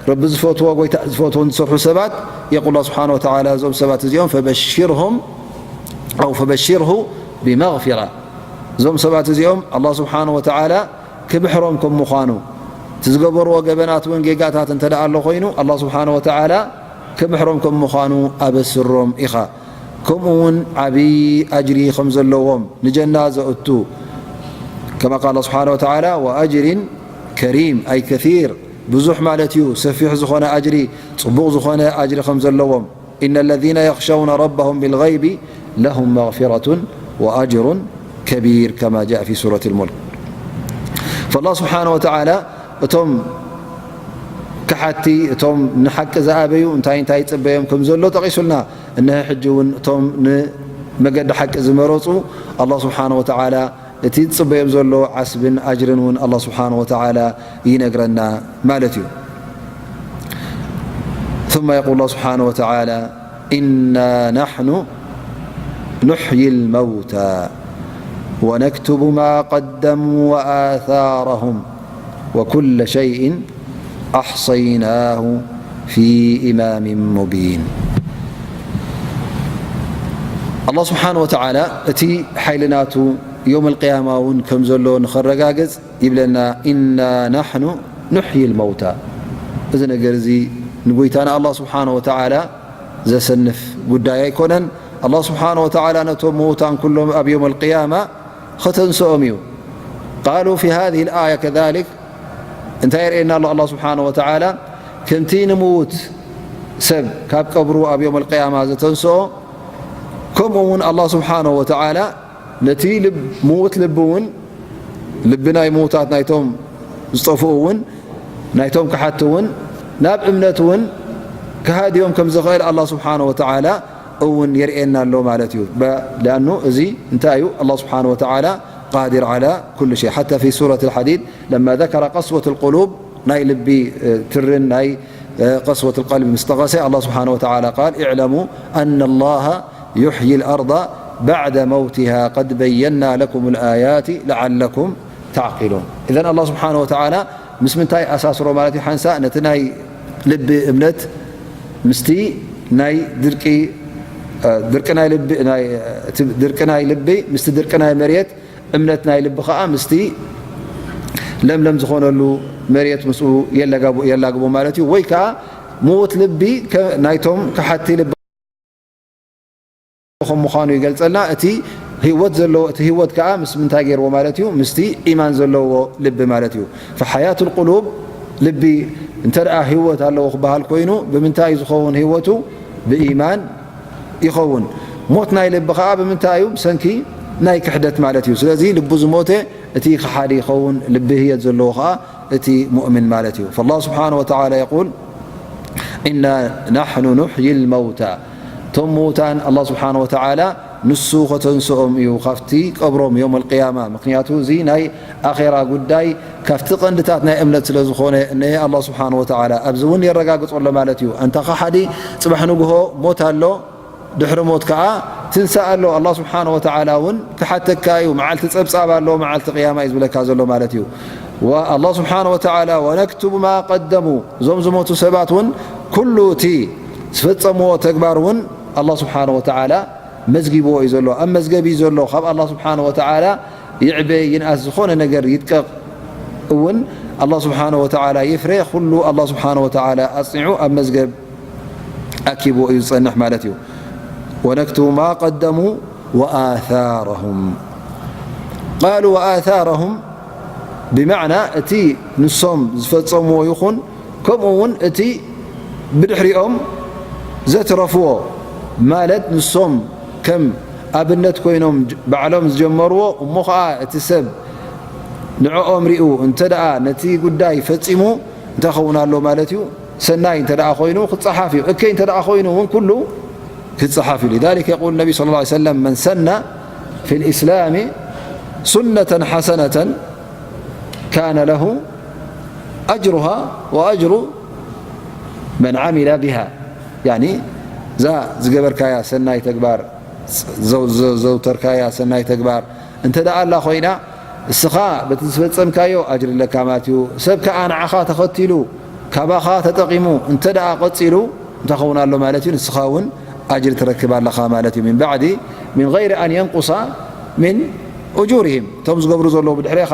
ረቢ ዝፈትዎ፣ ጎይታ ዝፈትዎን ዝሰርሑ ሰባት፣ የቁል ኣላህ ስብሓነ ወተዓላ፣ እዞም ሰባት እዚኦም ፈበሽርሁም ኣው ፈበሽርሁ ቢመግፊራ፣ እዞም ሰባት እዚኦም ኣላህ ስብሓነ ወተዓላ ክምሕሮም ከም ምዃኑ፣ እቲ ዝገበርዎ ገበናት እውን ጌጋታት እንተ ደኣ ኣሎ ኮይኑ፣ ኣላህ ስብሓነ ወተዓላ ክምሕሮም ከም ምዃኑ ኣበስሮም ኢኻ። ከምኡ እውን ዓብዪ ኣጅሪ ከም ዘለዎም፣ ንጀና ዘእቱ፣ ከማ ቃል ስብሓነ ወተዓላ፣ ወኣጅሪን ከሪም፣ ኣይ ከሲር፣ ብዙሕ ማለት እዩ፣ ሰፊሕ ዝኾነ ኣጅሪ፣ ጽቡቕ ዝኾነ ኣጅሪ ከም ዘለዎም። إن الذين يخشون ربهم بالغيب لهم مغفرة وأجر كبير كما جاء في سورة الملك. فالله سبحانه وتعالى እቶም ከሓቲ፣ እቶም ንሓቂ ዝኣበዩ እንታይ እንታይ ይጽበዮም ከም ዘሎ ጠቒሱልና። እነሀ ሕጂ እውን እቶም ንመገዲ ሓቂ ዝመረጹ ኣላህ ስብሓነ ወተዓላ እቲ ዝጽበዮም ዘሎ ዓስብን ኣጅርን እውን ኣላህ ስብሓነ ወተዓላ ይነግረና ማለት እዩ። ثم يقول الله سبحانه وتعالى: إنا نحن نحيي الموتى ونكتب ما قدموا وآثارهم وكل شيء أحصيناه في إمام مبين. ኣላህ ስብሓነ ወተዓላ እቲ ሓይሊ ናቱ ዮም ኣልቅያማ እውን ከም ዘሎ ንኸረጋግጽ ይብለና፣ ኢና ናሕኑ ኑሕይል መውታ። እዚ ነገር እዚ ንጎይታና ኣላህ ስብሓነ ወተዓላ ዘሰንፍ ጉዳይ ኣይኮነን። ኣላህ ስብሓነ ወተዓላ ነቶም ምዉታን ኩሎም ኣብ ዮም ኣልቅያማ ኸተንስኦም እዩ። ቃሉ ፊ ሃዚሂ ልኣያ ከዛሊክ፣ እንታይ የርእየና ኣሎ ኣላህ ስብሓነ ወተዓላ? ከምቲ ንምዉት ሰብ ካብ ቀብሩ ኣብ ዮም ኣልቅያማ ዘተንስኦ፣ ከምኡ እውን ኣላህ ስብሓነ ወተዓላ ነቲ ልብ-፣ ምዉት ልቢ እውን፣ ልቢ ናይ ምዉታት ናይቶም ዝጠፍኡ እውን፣ ናይቶም ከሓቲ እውን፣ ናብ እምነት እውን ክሃድዮም ከም ዝኽእል ኣላህ ስብሓነ ወተዓላ እውን የርእየና ኣሎ ማለት እዩ። በ-፣ ሊኣኑ እዚ እንታይ እዩ? ኣላህ ስብሓነ ወተዓላ ቃዲር ዓላ ኩሉ ሸይ። ሓታ ፊ ሱረት ልሓዲድ ለማ ዘከረ ቀስወት ልቁሉብ፣ ናይ ልቢ፣ እ፣ ትርን ናይ፣ እ፣ ቀስወት ልቀልቢ ምስ ጠቐሰ፣ ኣላህ ስብሓነ ወተዓላ ቃል፣ እዕለሙ ኣነ ላሃ ዩሕዪ ልኣርዳ ባዕደ መውቲሃ ቀድ በየና ለኩም ልኣያት ለዓለኩም ተዕቂሉን። ኢዘን ኣላህ ስብሓነ ወተዓላ ምስ ምንታይ ኣሳስሮ ማለት እዩ? ሓንሳእ ነቲ ናይ ልቢ እምነት ምስቲ ናይ ድርቂ፣ እ፣ ድርቂ ናይ ልቢ፣ ናይ፣ እቲ ድርቂ ናይ ልቢ ምስቲ ድርቂ ናይ መሬት፣ እምነት ናይ ልቢ ኸኣ ምስቲ ለምለም ዝኾነሉ መሬት ምስኡ የለጋቡ-፣ የላግቦ ማለት እዩ። ወይ ከኣ ምዉት ልቢ ከ-፣ ናይቶም ከሓቲ ልቢ ከም ምዃኑ ይገልጸልና። እቲ ህይወት ዘለዎ፣ እቲ ህይወት ከኣ ምስ ምንታይ ገይርዎ ማለት እዩ? ምስቲ ኢማን ዘለዎ ልቢ ማለት እዩ። ፈሓያቱ ልቁሉብ፣ ልቢ እንተ ደኣ ህይወት ኣለዎ ክበሃል ኮይኑ፣ ብምንታይ እዩ ዝኸውን ህይወቱ? ብኢማን ይኸውን። ሞት ናይ ልቢ ኸኣ ብምንታይ እዩ? ብሰንኪ ናይ ክሕደት ማለት እዩ። ስለዚ ልቡ ዝሞተ እቲ ከሓዲ ይኸውን፣ ልቢ ህየት ዘለዎ ኸኣ እቲ ሙእምን ማለት እዩ። ፈላህ ስብሓነ ወተዓላ የቁል፣ ኢና ናሕኑ ኑሕዪ ልመውታ። እቶም ምዉታን ኣላህ ስብሓነ ወተዓላ ንሱ ኸተንስኦም እዩ ካብቲ ቀብሮም ዮም ኣልቅያማ። ምኽንያቱ እዚ ናይ ኣኼራ ጉዳይ ካብቲ ቀንድታት ናይ እምነት ስለ ዝኾነ፣ እነሀ ኣላህ ስብሓነ ወተዓላ ኣብዚ እውን የረጋግጾ ኣሎ ማለት እዩ። ኣንታ ኸሓዲ፣ ጽባሕ ንግሆ ሞት ኣሎ፣ ድሕሪ ሞት ከኣ ትንሳእ ኣሎ። ኣላህ ስብሓነ ወተዓላ እውን ክሓተካ እዩ። መዓልቲ ጸብጻብ ኣሎ፣ መዓልቲ ቅያማ እዩ ዝብለካ ዘሎ ማለት እዩ። ወኣላህ ስብሓነ ወተዓላ፣ ወነክቱቡ ማ ቀደሙ፣ እዞም ዝሞቱ ሰባት እውን ኩሉ እቲ ዝፈጸምዎ ተግባር እውን ኣላህ ስብሓነ ወተዓላ መዝጊብዎ እዩ ዘሎ፣ ኣብ መዝገብ እዩ ዘሎ። ካብ ኣላህ ስብሓነ ወተዓላ ይዕበ ይንኣስ፣ ዝኾነ ነገር ይድቀቕ እውን ኣላህ ስብሓነ ወተዓላ ይፍረ፣ ኩሉ ኣላህ ስብሓነ ወተዓላ ኣጽኒዑ ኣብ መዝገብ ኣኪብዎ እዩ ዝጸንሕ ማለት እዩ። ወነክቱቡ ማ ቀደሙ ወኣታረሁም። ቃሉ ወኣታረሁም ብመዕና እቲ ንሶም ዝፈጸምዎ ይኹን፣ ከምኡ እውን እቲ ብድሕሪኦም ዘትረፍዎ፣ ማለት ንሶም ከም ኣብነት ኮይኖም ጅ-፣ ባዕሎም ዝጀመርዎ፣ እሞ ኸዓ እቲ ሰብ ንዕኦም ሪኡ እንተ ደኣ ነቲ ጉዳይ ፈጺሙ እንታይ ኸውን ኣሎ ማለት እዩ? ሰናይ እንተ ደኣ ኮይኑ ክጸሓፍ እዩ። እከይ እንተ ደኣ ኮይኑ እውን ኩሉ ክጸሓፍ እዩ። لذلك يقول النبي صلى الله عليه وسلم: من سن في الإسلام سنة حسنة كان له أجرها وأجر من عمل بها. ያኒ እዛ ዝገበርካያ ሰናይ ተግባር፣ ዘው-፣ ዘ-፣ ዘውተርካያ ሰናይ ተግባር እንተ ደኣ ኣላ ኮይና፣ እስኻ በቲ ዝፈጸምካዮ ኣጅሪ ኣለካ ማለት እዩ። ሰብ ከኣ ንዓኻ ተኸቲሉ፣ ካባኻ ተጠቒሙ እንተ ደኣ ቀጺሉ፣ እንታይ ኸውን ኣሎ ማለት እዩ? ንስኻ እውን ኣጅሪ ትረክብ ኣለኻ ማለት እዩ። من بعد، من غير أن ينقص من أجورهم። እቶም ዝገብሩ ዘለዉ ብድሕሬኻ፣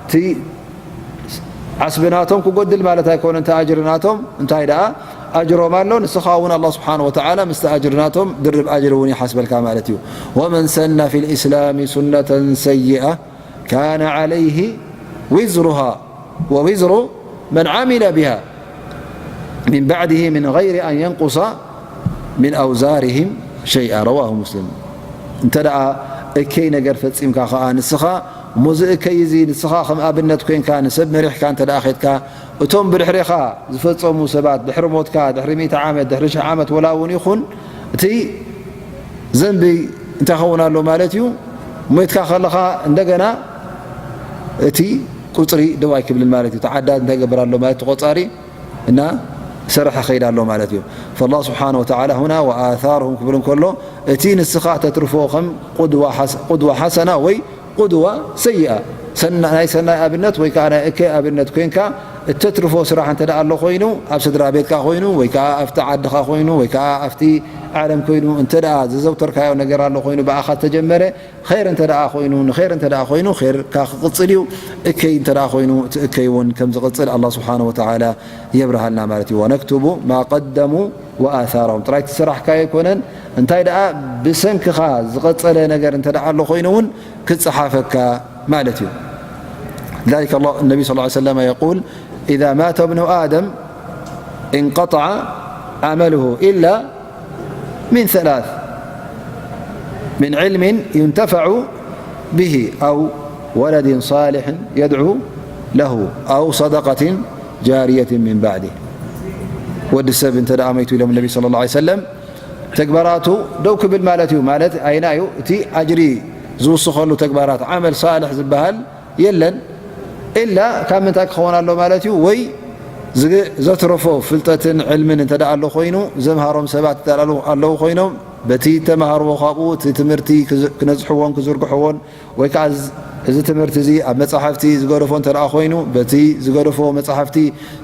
እቲ ዓስቢ ናቶም ክጎድል ማለት ኣይኮነን። እቲ ኣጅሪ ናቶም እንታይ ደኣ ኣጅሮም ኣሎ። ንስኻ እውን ኣላህ ስብሓነ ወተዓላ ምስቲ ኣጅሪ ናቶም ድርብ ኣጅሪ እውን ይሓስበልካ ማለት እዩ። ومن سن في الإسلام سنة سيئة كان عليه وزرها ووزر من عمل بها من بعده من غير أن ينقص من أوزارهم شيئا. رواه مسلم. እንተ ደኣ እከይ ነገር ፈጺምካ ኸኣ ንስኻ፣ እሞ እዚ እከይ እዚ ንስኻ ከም ኣብነት ኮይንካ ንሰብ መሪሕካ እንተ ደኣ ኸድካ፣ እቶም ብድሕሬኻ ዝፈጸሙ ሰባት ድሕሪ ሞትካ፣ ድሕሪ ሚእቲ ዓመት፣ ድሕሪ ሽሕ ዓመት ወላ እውን ይኹን፣ እቲ ዘንቢ እንታይ ኸውን ኣሎ ማለት እዩ? ሞይትካ ከለኻ እንደገና እቲ ቁጽሪ ደው ኣይክብልን ማለት እዩ። ተዓዳድ እንታይ ይገብር ኣሎ ማለት እቲ ቆጻሪ እና ሰርሐ ኸይድ ኣሎ ማለት እዩ። فالله سبحانه وتعالى هنا وآثارهم ክብል እንከሎ፣ እቲ ንስኻ ተትርፎ ከም ቁድዋ ሓስ-፣ ቁድዋ ሓሰና ወይ ቁድዋ ሰይኣ፣ ሰና-፣ ናይ ሰናይ ኣብነት ወይ ከዓ ናይ እከይ ኣብነት ኮይንካ እተትርፎ ስራሕ እንተ ደኣ ኣሎ ኮይኑ፣ ኣብ ስድራ ቤትካ ኮይኑ ወይ ከዓ ኣብቲ ዓድኻ ኮይኑ ወይ ከዓ ኣብቲ ዓለም ኮይኑ እንተ ደኣ ዘዘውተርካዮ ነገር ኣሎ ኮይኑ ብኣኻ ተጀመረ፣ ኸይር እንተ ደኣ ኮይኑ፣ ንኸይር እንተ ደኣ ኮይኑ፣ ኸይርካ ክቕጽል እዩ። እከይ እንተ ደኣ ኮይኑ፣ እቲ እከይ እውን ከም ዝቕጽል ኣላህ ስብሓነሁ ወተዓላ የብርሃልና ማለት እዩ። ወነክቱቡ ማ ቀደሙ ወኣሳረሁም። ጥራይ እቲ ስራሕካ ኣይኮነን፣ እንታይ ደኣ ብሰንክኻ ዝቐጸለ ነገር እንተ ደኣ ኣሎ ኮይኑ እውን ክጸሓፈካ ማለት እዩ። ذلك الله، النبي صلى الله عليه وسلم يقول: إذا مات ابن آدم انقطع عمله إلا من ثلاث، من علم ينتفع به أو ولد صالح يدعو له أو صدقة جارية من بعده. ወዲ ሰብ እንተ ደኣ መይቱ ኢሎም ነቢ ሰለላሁ ዐለይሂ ወሰለም፣ ተግባራቱ ደው ክብል ማለት እዩ። ማለት ኣይና እዩ እቲ ኣጅሪ ዝውስኸሉ ተግባራት፣ ዓመል ሳልሕ ዝበሃል የለን። ኢላ ካብ ምንታይ ክኸውን ኣሎ ማለት እዩ? ወይ ዝግ-፣ ዘትረፎ ፍልጠትን ዕልምን እንተ ደኣ ኣሎ ኮይኑ፣ ዘምሃሮም ሰባት እንተ ደኣ ኣለዉ ኮይኖም፣ በቲ ተማሃርዎ ካብኡ እቲ ትምህርቲ ክዝ-፣ ክነዝሕዎን ክዝርግሕዎን፣ ወይ ከዓ ዝ-፣ እዚ ትምህርቲ እዚ ኣብ መጻሕፍቲ ዝገደፎ እንተ ደኣ ኮይኑ፣ በቲ ዝገደፎ መጻሕፍቲ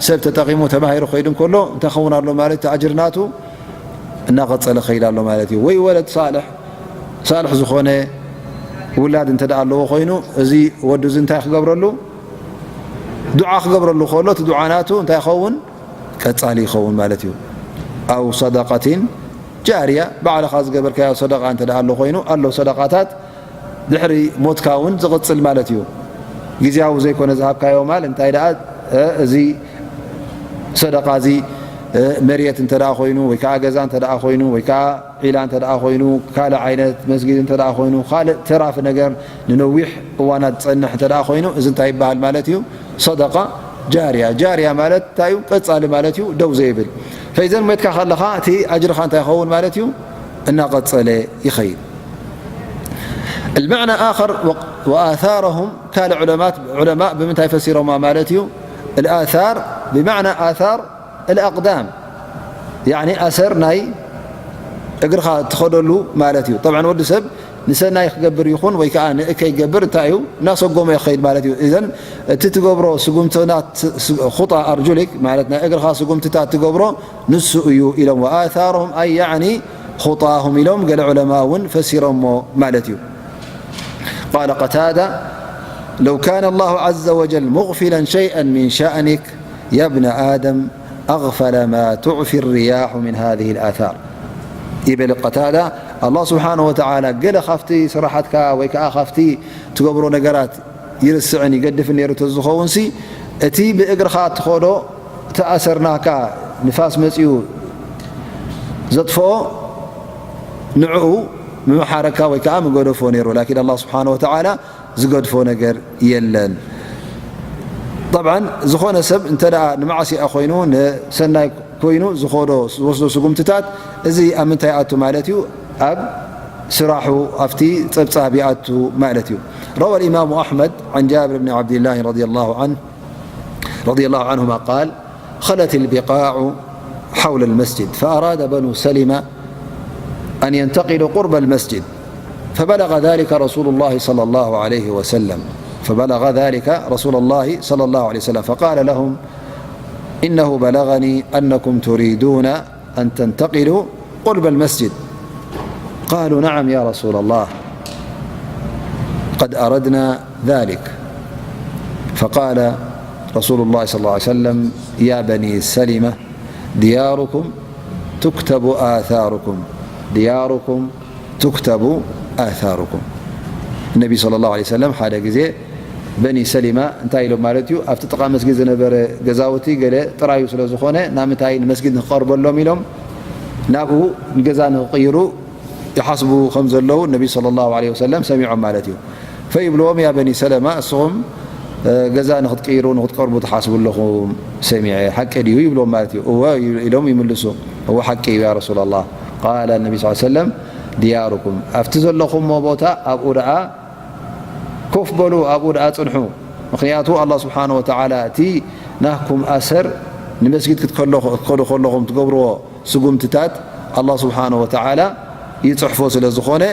ሰብ ተጠቒሙ ተማሂሩ ከይዱ እንከሎ፣ እንታይ ክኸውን ኣሎ ማለት እቲ ኣጅሪ ናቱ እናቐጸለ ከይድ ኣሎ ማለት እዩ። ወይ ወለድ ሳልሕ፣ ሳልሕ ዝኾነ ውላድ እንተ ደኣ ኣለዎ ኮይኑ፣ እዚ ወዱ እዚ እንታይ ክገብረሉ? ዱዓ ክገብረሉ ከሎ፣ እቲ ዱዓ ናቱ እንታይ ይኸውን? ቀጻሊ ይኸውን ማለት እዩ። ኣው ሰደቀቲን ጃርያ፣ ባዕልኻ ዝገበርካዮ ሰደቃ እንተ ደኣ ኣሎ ኮይኑ፣ ኣሎ ሰደቃታት ድሕሪ ሞትካ እውን ዝቕጽል ማለት እዩ። ግዝያዊ ዘይኮነ ዝሃብካዮ ማል፣ እንታይ ደኣ፣ እ፣ እዚ ሰደቃ እዚ፣ እ፣ መሬት እንተ ደኣ ኮይኑ፣ ወይ ከኣ ገዛ እንተ ደኣ ኮይኑ፣ ወይ ከኣ ዒላ እንተ ደኣ ኮይኑ፣ ካልእ ዓይነት መስጊድ እንተ ደኣ ኮይኑ፣ ካልእ ተራፊ ነገር ንነዊሕ እዋናት ዝጸንሕ እንተ ደኣ ኮይኑ፣ እዚ እንታይ ይበሃል ማለት እዩ? ሰደቃ ጃርያ። ጃርያ ማለት እንታይ እዩ? ቀጻሊ ማለት እዩ፣ ደው ዘይብል። ፈኢዘን ሞትካ ከለኻ እቲ ኣጅርኻ እንታይ ይኸውን ማለት እዩ? እናቐጸለ ይኸይድ። المعنى آخر، و-، وآثارهم، ካልእ ዑለማት፣ ዑለማእ ብምንታይ ፈሲሮማ ማለት እዩ? الآثار بمعنى آثار الأقدام، ያዕኒ ኣሰር ናይ እግርኻ እትኸደሉ ማለት እዩ። ጠብዓን ወዲ ሰብ ንሰናይ ክገብር ይኹን ወይ ከዓ ንእከይ ክገብር እንታይ እዩ? እናሰጎመ ይኸይድ ማለት እዩ። እዘን እቲ ትገብሮ ስጉምትታት፣ ስ-፣ ኹጣ ኣርጁሊክ ማለት ናይ እግርኻ ስጉምትታት ትገብሮ ንሱ እዩ ኢሎም። وآثارهم أي يعني خطاهم ኢሎም ገለ ዑለማ እውን ፈሲሮሞ ማለት እዩ። قال قتادة: لو كان الله عز وجل مغفلا شيئا من شأنك يا ابن آدم أغفل ما تعفي الرياح من هذه الآثار. ይብል ቀታዳ፣ ኣላህ ስብሓነ ወተዓላ ገለ ካብቲ ስራሓትካ ወይ ከዓ ካብቲ ትገብሮ ነገራት ይርስዕን ይገድፍን ነይሩ ተዝኸውን ሲ፣ እቲ ብእግርኻ እትኸዶ እቲ ኣሰር ናካ ንፋስ መጺኡ ዘጥፍኦ፣ ንዕኡ ምመሓረካ ወይ ከዓ ምገደፎ ነይሩ። ላኪን ኣላህ ስብሓነ ወተዓላ ዝገድፎ ነገር የለን። ጠብዓን ዝኾነ ሰብ እንተ ደኣ ንማዕሲያ ኮይኑ ንሰናይ ኮይኑ ዝኸዶ ዝወስዶ ስጉምትታት፣ እዚ ኣብ ምንታይ ይኣቱ ማለት እዩ? ኣብ ስራሑ ኣብቲ ጸብጻብ ይኣቱ ማለት እዩ። روى الإمام أحمد عن جابر بن عبد الله رضي الله عنه، رضي الله عنهما قال: خلت البقاع حول المسجد، فأراد بنو سلمة أن ينتقلوا قرب المسجد، فبلغ ذلك رسول الله صلى الله عليه وسلم، فبلغ ذلك رسول الله صلى الله عليه وسلم، فقال لهم: إنه بلغني أنكم تريدون أن تنتقلوا قرب المسجد. قالوا: نعم يا رسول الله، قد أردنا ذلك. فقال رسول الله صلى الله عليه وسلم: يا بني سلمة، دياركم تكتب آثاركم، دياركم تكتب آثاركم. النبي صلى الله عليه وسلم ሓደ ግዜ በኒ ሰሊማ እንታይ ኢሎም ማለት እዩ? ኣብቲ ጥቓ መስጊድ ዝነበረ ገዛውቲ ገለ ጥራዩ ስለ ዝኾነ፣ ናብ ምንታይ ንመስጊድ ንክቐርበሎም ኢሎም ናብኡ ንገዛ ንክቕይሩ ይሓስቡ ከም ዘለዉ ነቢ ሰለላሁ ዐለይሂ ወሰለም ሰሚዖም ማለት እዩ። ፈይብልዎም፣ ያ በኒ ሰለማ፣ እስኹም ገዛ ንክትቅይሩ ንክትቀርቡ ትሓስቡ ኣለኹም ሰሚዐ፣ ሓቂ ድዩ? ይብልዎም ማለት እዩ። እወ ኢሎም ይምልሱ። እወ ሓቂ እዩ ያ ረሱላላህ። ቃለ ነቢ ስ ሰለም፣ ድያሩኩም፣ ኣብቲ ዘለኹሞ ቦታ ኣብኡ ደኣ ኮፍ በሉ፣ ኣብኡ ደኣ ጽንሑ። ምኽንያቱ ኣላህ ስብሓነ ወተዓላ እቲ ናኩም ኣሰር ንመስጊድ ክትከዱ ከለኹም ትገብርዎ ስጉምትታት ኣላህ ስብሓነ ወተዓላ ይጽሕፎ ስለ ዝኾነ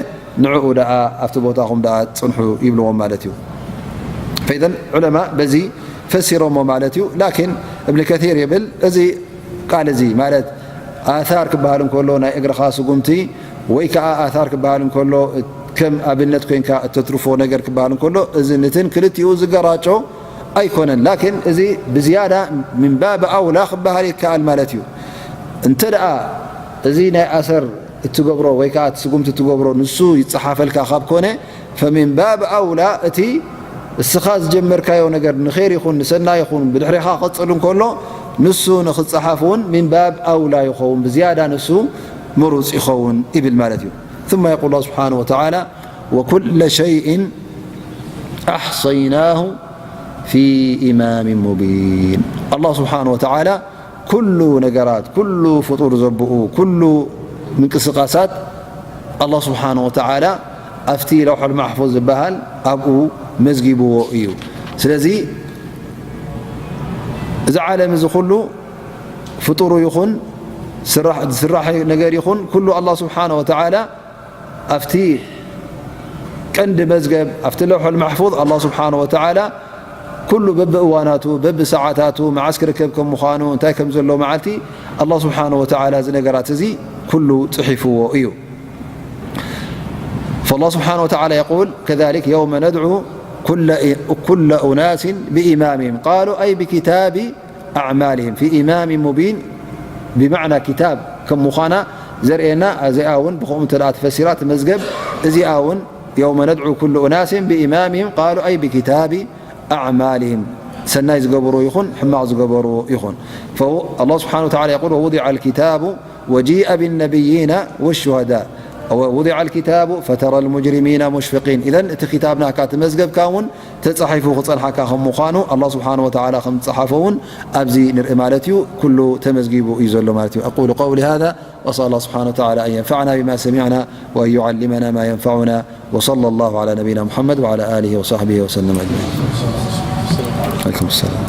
ንዕኡ ደኣ ኣብቲ ቦታኹም ደኣ ጽንሑ ይብልዎም ማለት እዩ። ፈኢዘን ዑለማ በዚ ፈሲሮሞ ማለት እዩ። ላኪን እብን ከሲር ይብል እዚ ቃል እዚ ማለት ኣታር ክበሃል እንከሎ ናይ እግርኻ ስጉምቲ ወይ ከዓ ኣታር ክበሃል እንከሎ ከም ኣብነት ኮይንካ እተትርፎ ነገር ክበሃል እንከሎ እዚ ንትን ክልቲኡ ዝገራጮ ኣይኮነን። ላኪን እዚ ብዝያዳ ምን ባብ ኣውላ ክበሃል ይከኣል ማለት እዩ። እንተ ደኣ እዚ ናይ ኣሰር እትገብሮ ወይ ከዓ እቲ ስጉምቲ እትገብሮ ንሱ ይጸሓፈልካ ካብ ኮነ ፈሚን ባብ ኣውላ እቲ እስኻ ዝጀመርካዮ ነገር ንኸይር ይኹን ንሰናይ ይኹን ብድሕሬኻ ክቕጽል እንከሎ ንሱ ንኽጸሓፍ እውን ሚን ባብ ኣውላ ይኸውን፣ ብዝያዳ ንሱ ምሩጽ ይኸውን ይብል ማለት እዩ። ثم يقول الله سبحانه وتعالى: وكل شيء أحصيناه في إمام مبين. ኣላህ ስብሓነ ወተዓላ ኩሉ ነገራት፣ ኩሉ ፍጡር ዘብኡ፣ ኩሉ ምንቅስቃሳት ኣላህ ስብሓነ ወተዓላ ኣብቲ ለውሐል ማሕፉዝ ዝበሃል ኣብኡ መዝጊብዎ እዩ። ስለዚ እዚ ዓለም እዚ ኩሉ ፍጡሩ ይኹን ዝስራሕ ነገር ይኹን ኩሉ ኣላህ ስብሓነ ወተዓላ ኣብቲ ቀንዲ መዝገብ ኣብቲ ለውሐል ማሕፉዝ ኣላህ ስብሓነ ወተዓላ ኩሉ በብእዋናቱ በብሰዓታቱ መዓስ ክርከብ ከም ምዃኑ እንታይ ከም ዘሎ መዓልቲ ኣላህ ስብሓነ ወተዓላ እዚ ነገራት እዚ ኩሉ ጽሒፍዎ እዩ። فالله سبحانه وتعالى يقول كذلك: يوم ندعو كل، كل أناس بإمامهم قالوا أي بكتاب أعمالهم في إمام مبين بمعنى كتاب ከም ምዃና ዘርእየና እዚኣ እውን ብኸምኡ እንተ ተፈሲራ እቲ መዝገብ እዚኣ እውን يوم ندعو كل أناس بإمامهم قالوا أي بكتاب أعمالهم ሰናይ ዝገበሩ ይኹን ሕማቕ ዝገበሩ ይኹን فالله سبحانه وتعالى يقول: ووضع الكتاب وجيء بالنبيين والشهداء ووضع الكتاب فترى المجرمين مشفقين. إذن እቲ ክታብ ናካ እቲ መዝገብካ እውን ተጻሒፉ ክጸንሓካ ከም ምዃኑ ኣላህ ስብሓነ ወተዓላ ከም ዝጸሓፎ እውን ኣብዚ ንርኢ ማለት እዩ። ኩሉ ተመዝጊቡ እዩ ዘሎ ማለት እዩ። أقول قولي هذا وأسأل الله سبحانه وتعالى أن ينفعنا بما سمعنا وأن يعلمنا ما ينفعنا. وصلى الله على نبينا محمد وعلى آله وصحبه وسلم أجمعين. عليكم السلام.